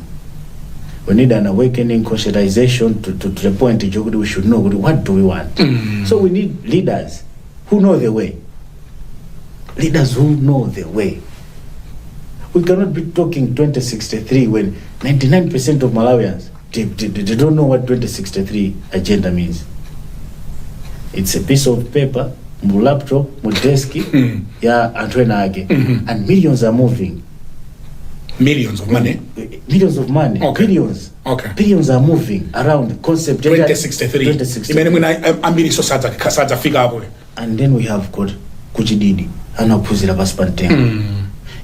We need an awakening, conscientization to the point that we should know what do we want. So we need leaders who know the way. Leaders who know the way. We cannot be talking 2063 when 99% of Malawians, they don't know what 2063 agenda means. It's a piece of paper, mu laptop, mu desk ya anthu ena ake, and millions are moving. Millions of money. Millions of money. Billions. Billions are moving around the concept. 2063. 2063. Imene mwina ambiri so sadzafika apo. And then we have got kuChididi anaphunzira pasi pa mtengo.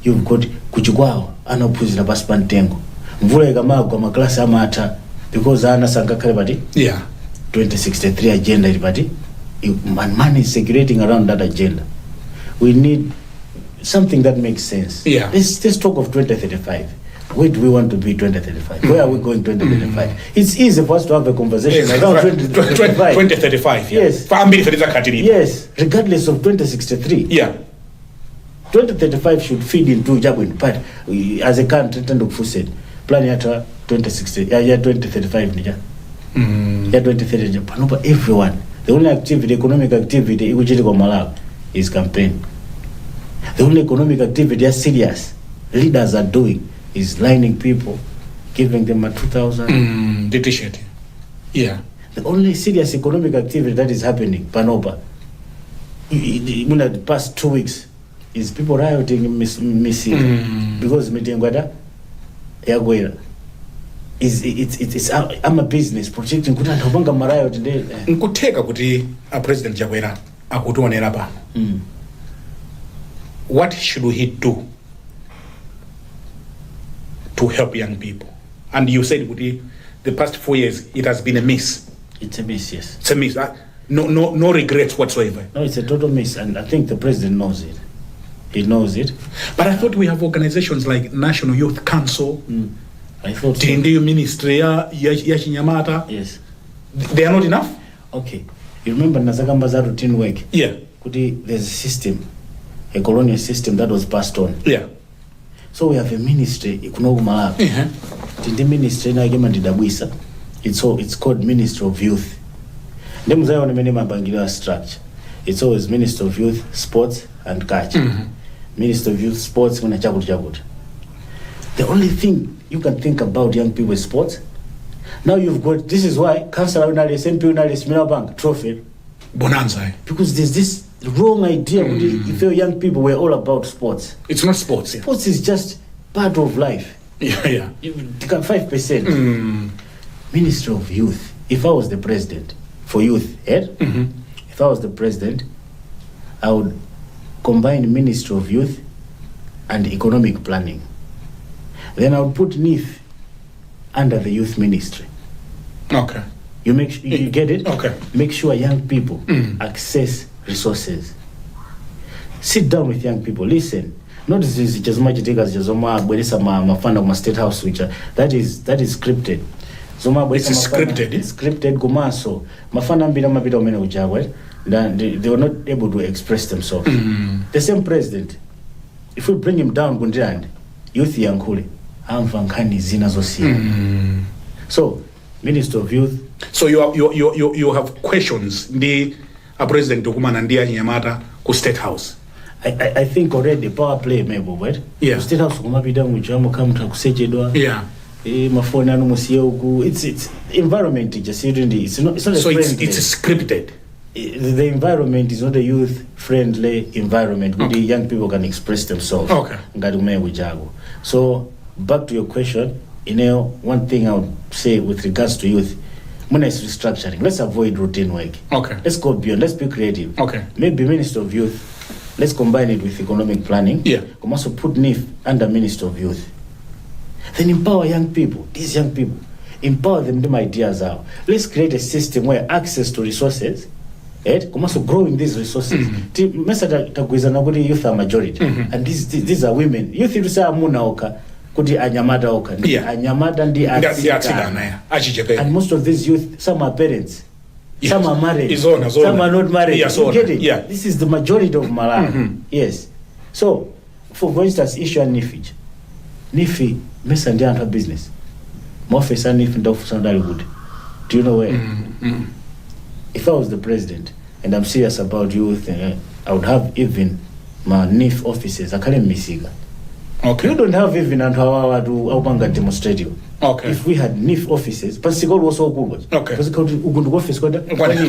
You've got kuChikwawa anaphunzira pasi pa mtengo. Mvula ikamagwa, maklasi amatha because ana sangakhale pati. 2063 agenda ili pati? And money is circulating around that agenda. We need something that makes sense. Let's talk of 2035. Where do we want to be 2035? Where are we going 2035? It's easy for us to have a conversation around 2035. 2035, yeah. Yes. Fa ambiri tidzakhala Yes, regardless of 2063. 2035 should feed into chabwino, but we, as a country, tandikufunseni plan yathu 2060 ya 2035 nija ya 2030 nija. Panopa everyone, the only activity, economic activity ikuchitika Malawi is campaign. The only economic activity ya serious leaders are doing is lining people, giving them a 2000. The T-shirt, yeah. The only serious economic activity that is happening panopa in the past 2 weeks is people rioting in misika because mitengo ata yakwera. Is it's I'm a business projecting kuti anthu apanga ma riot ndi Nkutheka kuti a President Chakwera akutionera pano. What should he do to help young people? And you said kuti the past 4 years it has been a miss. It's a miss, yes. It's a miss. No regrets whatsoever. No, it's a total miss, and I think the president knows it. He knows it. But I thought we have organizations like National Youth Council. I thought so. Tili ndi ministry ya chinyamata. Yes. They are not enough. Okay, you remember ndinakamba za routine work, kuti there's a system, a colonial system that was passed on. So we have a ministry kuno ku Malawi. Tindi ministry ina yake imandidabwisa. It's called Ministry of Youth. Ndi muzayiona imene mapangidwe structure, it's always Ministry of Youth, Sports and Culture, Ministry of Youth, Sports, kuna chakuti chakuti. The only thing you can think about young people is sports. Now you've got, this is why councillor unali, MP unali, simina bank trophy. Bonanza, eh? Because there's this wrong idea kuti if you're young people, we're all about sports. It's not sports, yeah. Sports is just part of life. You 5%. Ministry of Youth, if I was the president, for youth, eh? If I was the president, I would combine Ministry of Youth and Economic Planning. Then I would put NEEF under the youth ministry. You get it? Okay. Make sure young people access resources. Sit down with young people, listen. Not zija zimachitika zija zomwe abweresa mafana kuma State House uja. That is scripted. Zomwe abweresa It's scripted, eh? Scripted. Komanso mafana ambiri amapita umene ujako, eh? They were not able to express themselves. The same president, if we bring him down ku Ndirande, youth yankhule, amva nkhani zina zosiyana. So Minister of Youth. So you have questions ndi a president okumana ndi anyamata ku State House? I think already power play maybe, right? Yeah. Ku State House kumapita muja mukha kusechedwa. Mafoni anu musiye uku. It's environment just it's not a So it's, friendly. it's scripted. The environment is not a youth friendly environment kuti young people can express themselves ngati kumene kujako. So back to your question, one thing I would say with regards to youth muna is restructuring. Let's avoid routine work. Let's go beyond. Let's be creative. Maybe Minister of Youth, let's combine it with Economic Planning. Also put NEEF under Minister of Youth. Then empower young people, these young people, empower them them ideas out. Let's create a system where access to resources, right? Komanso growing these resources. Mesa tagwizana kuti youth are majority and these are women. Youth itu amuna okha, kuti anyamata okha. Ndi anyamata ndi Ndi atsikana, atsikana. Yeah. Achichepere. And most of these youth, some are parents, some are married, Izona, zona. some are not married. Yeah, You zona. get it? This is the majority of Malawi. Yes. So for instance, issue ya NEEF. NEEF mesa ndi anthu a business. Maofesi a NEEF ndakufunsa ndali kuti, do you know where? If I was the president and I'm serious about youth, I would have even ma NEEF offices akhale mmisika. You don't have even anthu awawa atu akupanga demonstrative. If we had NEEF offices pasika uliwonse ukulu, pasika kuti uku ndi office kwada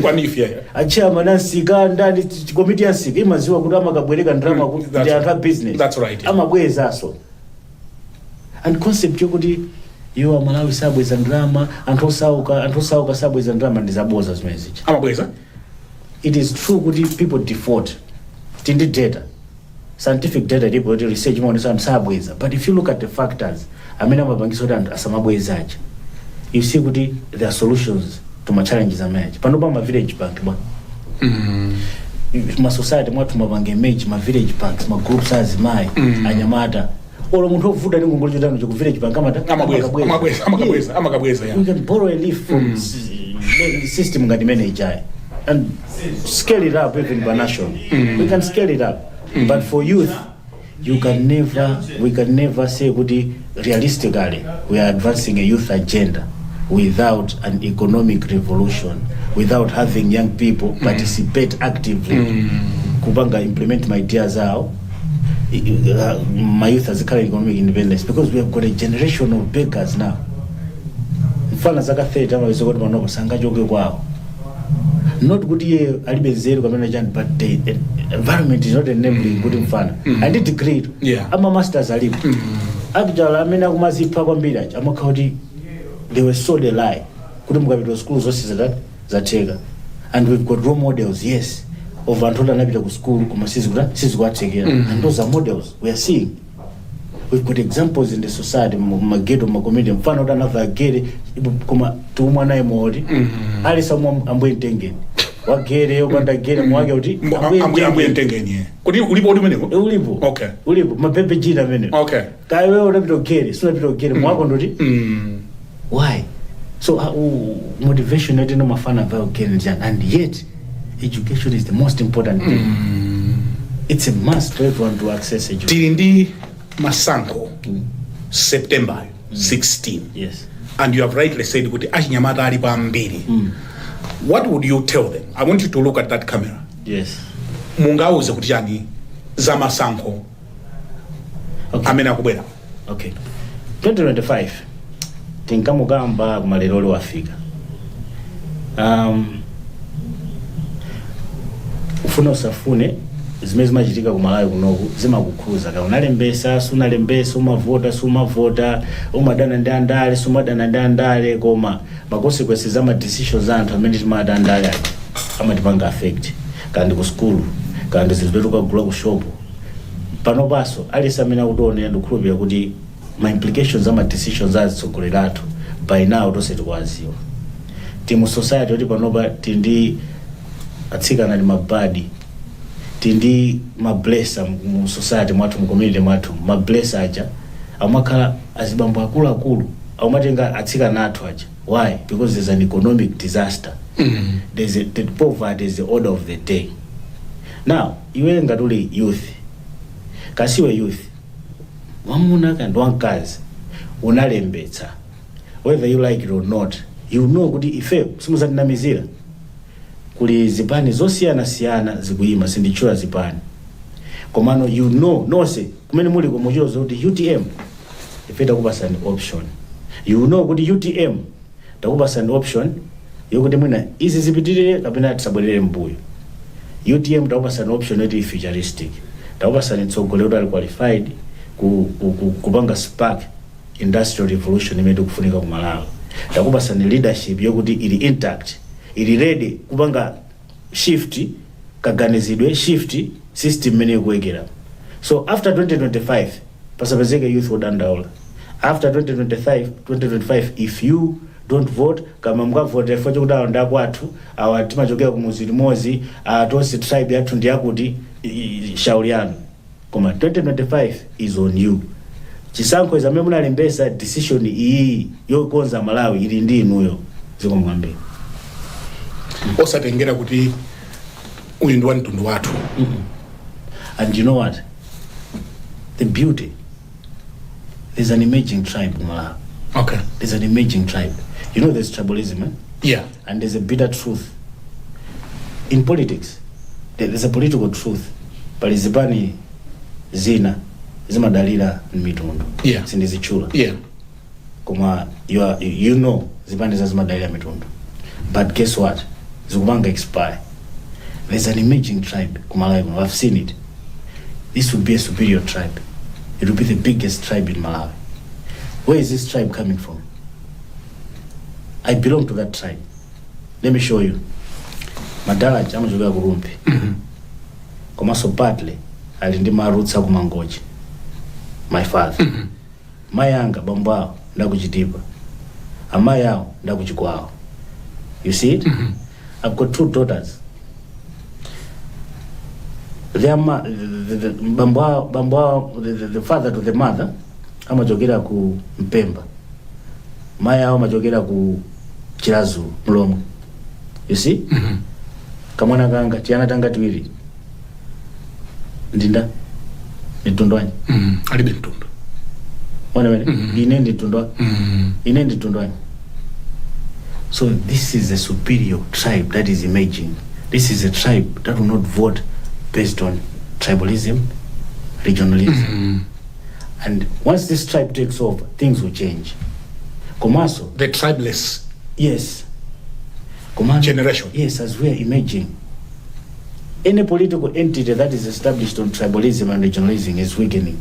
Kwa NEEF, yeah. A chairman ansika ndani, komiti ya nsika imaziwa kuti amakabwereka ndalama kuti ndi anthu a business. That's right, yeah. Amabwezaso. And concept yokuti iwo Amalawi sabweza ndalama, anthu osauka sabweza ndalama, ndi zaboza zimene zija. Amabweza. It is true kuti people default. Tindi data, scientific data ilipo kuti research imaonesa anthu sabweza, but if you look at the factors amene amapangisa kuti anthu asamabweza aja, you see kuti there are solutions to ma challenges amene aja. Pano pa ma village bank bwa, ma society mwathu mapanga emerge ma village banks, ma groups azimayi, anyamata, olo munthu ovuta ndi ngongole chotano ku village bank amata Amabweza. amakabweza. Amabweza, amakabweza, amakabweza, yeah. We can borrow a leaf from system ngati imene ijayi and scale it up. Even by national, we can scale it up. But for youth, you can never we can never say kuti realistically we are advancing a youth agenda without an economic revolution, without having young people participate actively kupanga implement ma ideas awo. My youth azikhala economic independence, because we have got a generation of beggars now. Mfana zaka 30 amaweza kuti panopo sangachoke kwawo, not kuti iye alibe nzeru kamene chani, but the environment is not enabling kuti mfana andi degree tu, ama masters alipo. Actually, amene akumazipha kwambiri aja amakhala kuti they were sold a lie kuti mukapita school zonse zatheka. And we've got role models, yes, of anthu oti anapita ku school koma sizikuwathekera, and those are models we are seeing. We've got examples in the society, mumaghetto, mumacommunity, mfano kuti anava gere koma tikumwa naye moti ali samwe, ambuye mtengeni wagere opanda gere mwake kuti Ambuye mtengeni, yeah. Kuti ulipo uli umeneko? Eh, ulipo. Ulipo mapepe jina amene kaiwe unapita ugere, sunapita ugere mwako ndoti why? So motivation yoti mafana vayo ugere njani? And yet education is the most important thing. It's a must for everyone to access education. Tili ndi Masankho September 16, and you have rightly said kuti achinyamata alipo ambiri. What would you tell them? I want you to look at that camera. Mungauze kuti chani za masankho amene akubwera? Okay, 2025 tinkamukamba, kumalero wafika. Ufune usafune, zimene zimachitika ku Malawi kunoku zimakukhuza. Ka unalembesa, sunalembesa, umavota, sumavota, umadana ndi andale, sumadana ndi andale, koma ma consequences ama decisions a anthu amene timati andale aja amatipanga affect, kandi ku skulu, kandi zinthu zimene tikagula ku shopu. Pano paso aliyense amene akutionera, ndikukhulupirira kuti ma implications ama decisions a atsogoleri athu by now tonse tikuwaziwa. Tili mu society yoti panopa tili ndi atsikana ndi mabadi, tili ndi ma blesser mu society mwathu, mu community mwathu. Ma blesser aja amakhala azibambo akuluakulu, amatenga atsikana athu aja. Why? Because there's an economic disaster. The poverty is the order of the day now. Iwe ngati uli youth, kasiwe youth wamuna kandi wamkazi, unalembetsa, whether you like it or not, you know kuti ife simuzatinamizira. Kuli zipani zosiyanasiyana zikuyima, sinditchula zipani, komano you know, nonse kumene muli kumuchiloza kuti UTM ife takupasani option. You know kuti UTM takupasani option yokuti mwina izi zipitirire kapena tisabwerere mbuyo. UTM takupasani option yoti futuristic, takupasani mtsogoleri kuti ali qualified kupanga spark industrial revolution imene tikufunika ku Malawi. Takupasani leadership yokuti ili intact, ili ready kupanga shift kaganizidwe, shift system imene ikuwekera. So after 2025 pasapezeke youth wodandaula. After 2025, 2025, if you don't vote, kama mukavote chifukwa chokuti awa ndakwathu, awa timachokera kumuzi limodzi, tonse tribe yathu ndiyakuti, shauri yanu. Koma 2025 is on you. Chisankho izi amene munalembesa, decision iyi yokonza Malawi ili ndi inuyo. Zikomo kwambiri. Osatengera kuti uyu ndi wa mtundu wathu. And you know what the beauty? There's an emerging tribe in Malawi. There's an emerging tribe. You know there's tribalism, eh? Yeah. And there's a bitter truth in politics. There's a political truth. Pali zipani zina zimadalira mitundu. Sindizitchula, koma you know zipani za zimadalira mitundu, but guess what? Zikupanga expire. There's an emerging tribe ku Malawi kuno. I've seen it. This will be a superior tribe. It will be the biggest tribe in Malawi. Where is this tribe coming from? I belong to that tribe. Let me show you. Madalaji amachokera ku Rumphi, komanso partly ali ndi ma roots aku Mangochi, my father. Mayi anga, bambo awo ndakuchitipa, amayi awo ndakuchikwawo. You see it? I've got two daughters. Their ma, the, bambo awo, the father to the mother amachokera ku Mpemba, mayi awo amachokera ku Chiradzulu, Mlomwe. You see? Kamwana kanga, tiyana tanga tiwiri, ndinda ndi mtundu wanji? Alibe mtundu. Ona wene. Ine ndi mtundu ine ndi mtundu wanji? So this is a superior tribe that is emerging. This is a tribe that will not vote based on tribalism, regionalism. And once this tribe takes over, things will change. Komanso The tribeless yes, Komano, generation. Yes, as we are emerging, any political entity that is established on tribalism and regionalism is weakening.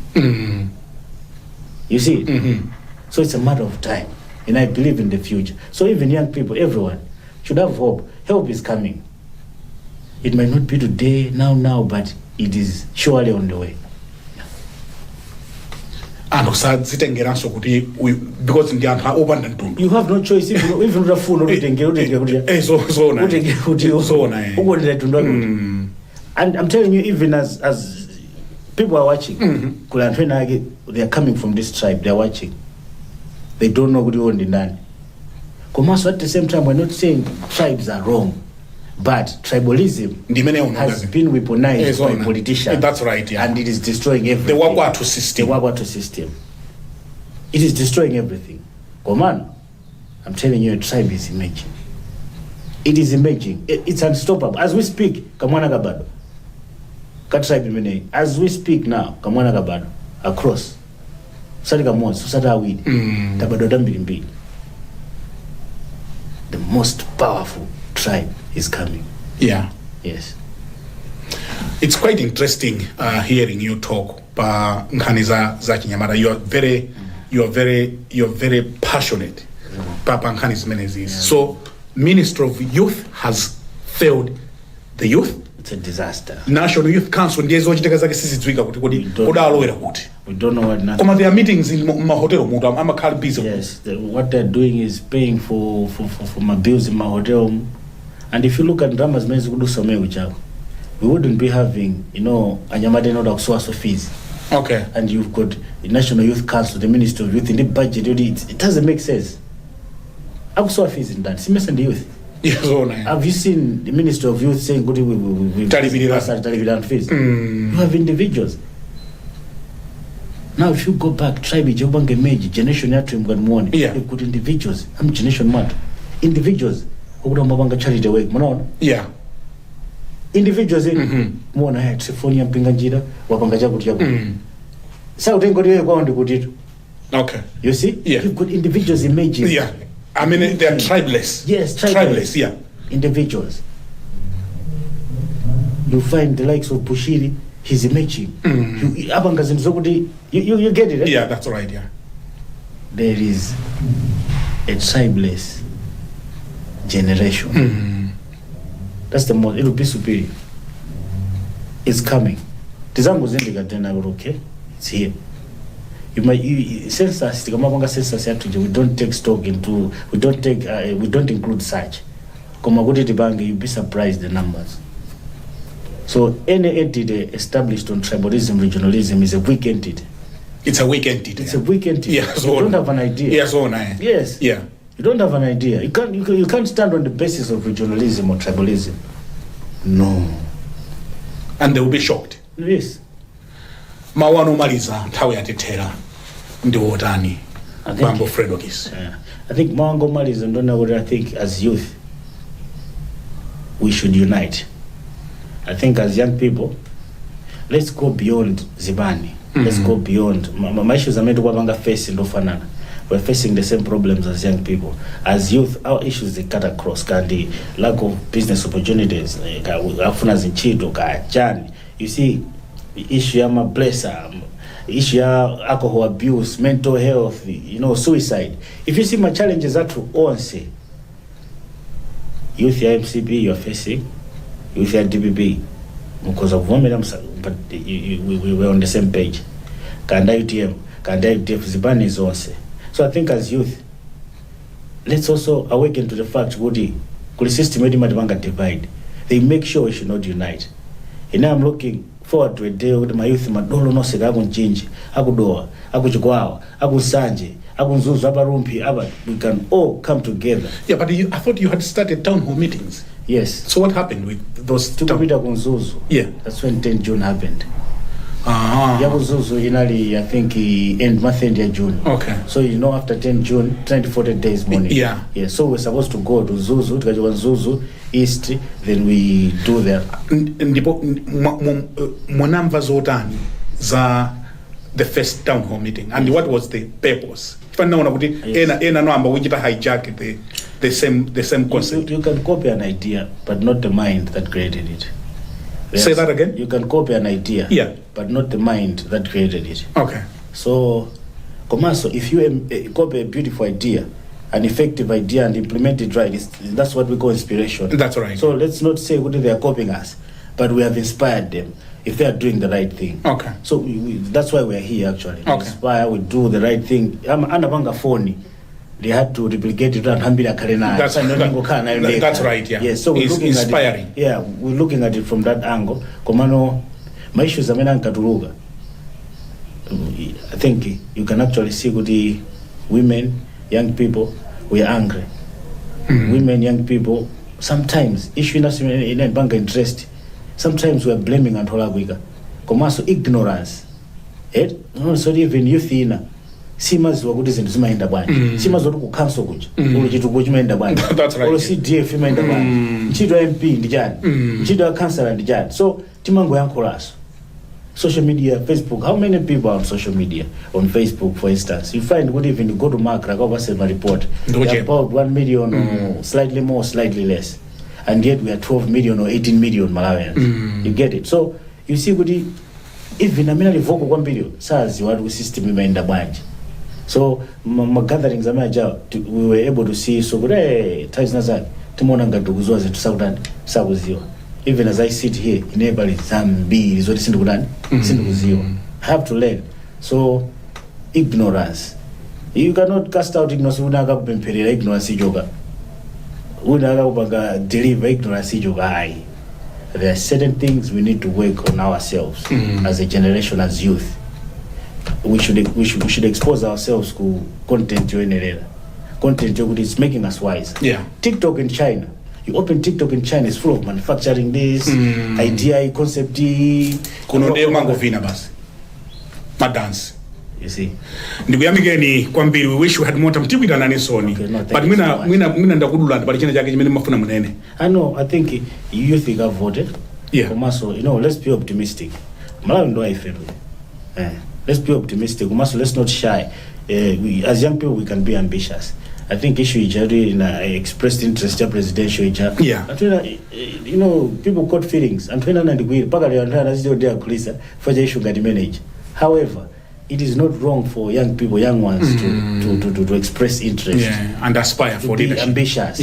You see it? So it's a matter of time. And I believe in the future. So even young people, everyone should have hope. Help is coming. It might not be today, now, now, but it is surely on the way. Anthu sadzitengeranso kuti uyu because ndi anthu opanda mtundu. You have no choice. Even utafuna utengere kuti Zoona. utengere kuti Zoona. ukondera mtundu wake. And I'm telling you, even as people are watching, kuli anthu ena ake, they are coming from this tribe, they are watching. They don't know kuti iwo ndi ndani. Komanso at the same time, we're not saying tribes are wrong. But tribalism Ndimene has been weaponized Yes, by ona. politicians. That's right, yeah. And it is destroying everything. The Wakwatu system. The Wakwatu system. It is destroying everything. Komano, I'm telling you, a tribe is emerging. It is emerging. It's unstoppable. As we speak, kamwana kabado. Ka tribe imeneyi. As we speak now, kamwana kabado. Across. Usati kamodzi, usati awiri. Tabadwa tambirimbiri. The most powerful tribe is coming. Yes. It's quite interesting hearing you talk pa nkhani za chinyamata. You are very passionate pa nkhani zimenezi. So Minister of Youth has failed the youth. It's a disaster. National Youth Council ndiye zochitika zake sizidziwika kuti kodi kodi alowera kuti. We don't know what nothing. Koma there are meetings in mahotelo mutu amakhala busy. Yes, what they're doing is paying for my bills in my hotel. And if you look at ndalama zimene zikudusa chako, we wouldn't be having anyamata ena akusowaso fees. And you've got the National Youth Council, the Ministry of Youth, in the budget, it doesn't make sense. Akusowa fees ndani? Simesa ndi youth. Yes, ona. Have you seen the Ministry of Youth saying kuti we Talipirira. Talipirira fees? You have individuals. Now if you go back, tribe ijobanga emerge, generation yathu mukati muone. You've got individuals. I'm generation mwathu. Individuals. Okuti amapanga charity work. Munaona? Yeah. Individuals in. Muona ya Trifonia Mpinganjira wapanga chakuti chakuti. Sautenga kuti iye kwawo ndikutitu. You see? Yeah. You've got individuals emerging. Yeah. I mean, they are tribeless. Yes, tribeless. Tribeless, yeah. Individuals. You find the likes of Bushiri, he's emerging. Apanga zinthu zokuti you get it, eh? Yeah, that's right, yeah. There is a tribeless generation. That's the most, it will be superior. It's coming. Tizangozindika tena kuti okay, it's here. You might census, tikamapanga census yathu, we don't take stock into, we don't take, we don't include such. Koma kuti tipange, you'll be surprised the numbers. So any entity established on tribalism, regionalism is a weak entity. It's a weak entity. It's a weak entity. Yeah, You don't have an idea. Yeah, so eh. Yes. You don't have an idea. You can't stand on the basis of regionalism or tribalism. No. And they will be shocked. Yes. Mawu anu omaliza, nthawi yatithera, ndi wotani, Bambo Fredokiss? Yeah. I think mawu anga omaliza ndona kuti I think as youth we should unite. I think as young people, let's go beyond zipani. Let's go beyond ma issues amene tikuwapanga face ndofanana. We're facing the same problems as young people. As youth, our issues, they cut across. Kandi lack of business opportunities, afuna zintchito ka chani. You see, issue ya mablesser, issue ya alcohol abuse, mental health, suicide. If you see my challenges athu onse, youth ya MCP you are facing, youth ya DPP mukhoza kuvomera but we were on the same page. Kanda UTM, kanda UDF, zipani zonse. So I think as youth, let's also awaken to the fact kuti kuli system yetu imatipanga divide. They make sure we should not unite. And now I'm looking forward to a day kuti ma youth madolo nonse akuMchinji, akuDowa, akuChikwawa, akuNsanje, akuMzuzu, apaRumphi apa, we can all come together. Yeah, but I thought you had started town hall meetings. Yes. So what happened with those town? Tikupita ku Mzuzu. That's when 10 June happened. YakuMzuzu inali, I think, end month, end ya June. So after 10 June, 20 40 days morning. Yeah, so we're supposed to go to Mzuzu, tikachoka Mzuzu East, then we do the Ndipo mwanamva zotani za the first town hall meeting, and what was the purpose? Chifukwa kuti ena no kuchita hijack the same concept. You can copy an idea, but not the mind that created it. Say that again? You can copy an idea, but not the mind that created it. So, komanso, if you copy a beautiful idea, an effective idea, and implement it right, that's what we call inspiration. That's right. So let's not say whether they are copying us, but we have inspired them if they are doing the right thing. So that's why we are here, actually. To inspire, we do the right thing. Anapanga phone. They had to replicate it and ambiri akhale nayo. Sasa nayo ndekha. That's right, yeah. Yes, so we're It's looking inspiring. at it, yeah, we're looking at it from that angle. Komano ma issues amene ankatuluka, I think you can actually see kuti women, young people, we are angry. Women, young people, Sometimes issue inaso inayipanga interest. Sometimes we are blaming anthu olakwika, komanso ignorance, eh? No, so even youth ina simaziwa kuti zinthu zimayenda bwanji, simaziwa kuti ku council kuja olo chitukuko chimayenda bwanji, That's right. olo CDF imayenda bwanji, ntchito ya MP ndi chani, ntchito ya councillor ndi chani. So timangoyankhulaso. Social media, Facebook, how many people are on social media? On Facebook, for instance, you find kuti even you go to MACRA akapase ma report, Ndikuchepa. about 1 million or slightly more, slightly less, and yet we are 12 million or 18 million Malawians. You get it? So you see kuti even amene ali vocal kwambiri saziwa kuti system imayenda bwanji. So ma gatherings amene aja we were able to see, so kuti nthawi zina zake timaona ngati tikuziwa zinthu, sakutani, sakuziwa. Even as I sit here, ine pali zambiri zoti sindikutani, sindikuziwa. I have to learn. So ignorance, you cannot cast out ignorance. Una akakupempherera, ignorance ichoka? Una akakupanga deliver, ignorance ichoka? Ayi. There are certain things we need to work on ourselves as a generation, as youth. We should expose ourselves ku content yoyenerera, content yokuti it's making us wise. TikTok in China, you open TikTok in China, it's full of manufacturing, this idea, concept. Kuno ndiye mangovina basi, madansi. You see? Ndikuyamikeni kwambiri. We wish we had more time. Tikuitanani soni. Okay, no, thank But you mwina so much. mwina ndakudulani, pali china chake chimene mafuna munene? I know, I think youth ikavote. Komanso, let's be optimistic. Malawi ndo aifetu. Eh, let's be optimistic. Komanso let's not shy. We, as young people, we can be ambitious. I think issue ija ina expressed interest ya presidential ija. Anthu ena, people caught feelings. Anthu ena anandikwira mpaka lero, anthu ena aziti odi akhulisa for cha issue ngati manage. However, it is not wrong for young people, young ones, to express interest. Yeah, and aspire To for be leadership. Ambitious.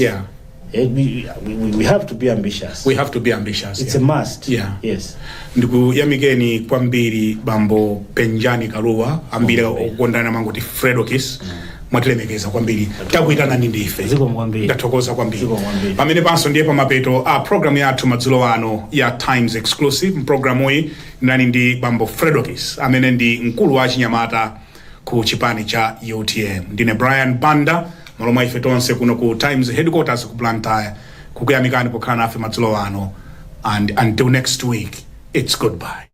We have to be ambitious. We have to be ambitious. It's a must. Yes. Ndikuyamikeni kwambiri, Bambo Penjani Kaluwa, ambiri okondana mangoti Fredokiss. Mwatilemekeza kwambiri, takuitanani ndife. Zikomo kwambiri. Ndathokoza kwambiri. Zikomo kwambiri. Pamene panso ndiye pamapeto a program yathu madzulo ano ya Times Exclusive. Mpulogalamu iyi ndinali ndi Bambo Fredokiss, amene ndi mkulu wa chinyamata ku chipani cha UTM. Ndine Brian Banda, malo mwa ife tonse kuno ku Times headquarters ku Blantyre, kukuyamikani pokhala nafe madzulo ano, and until next week, it's goodbye.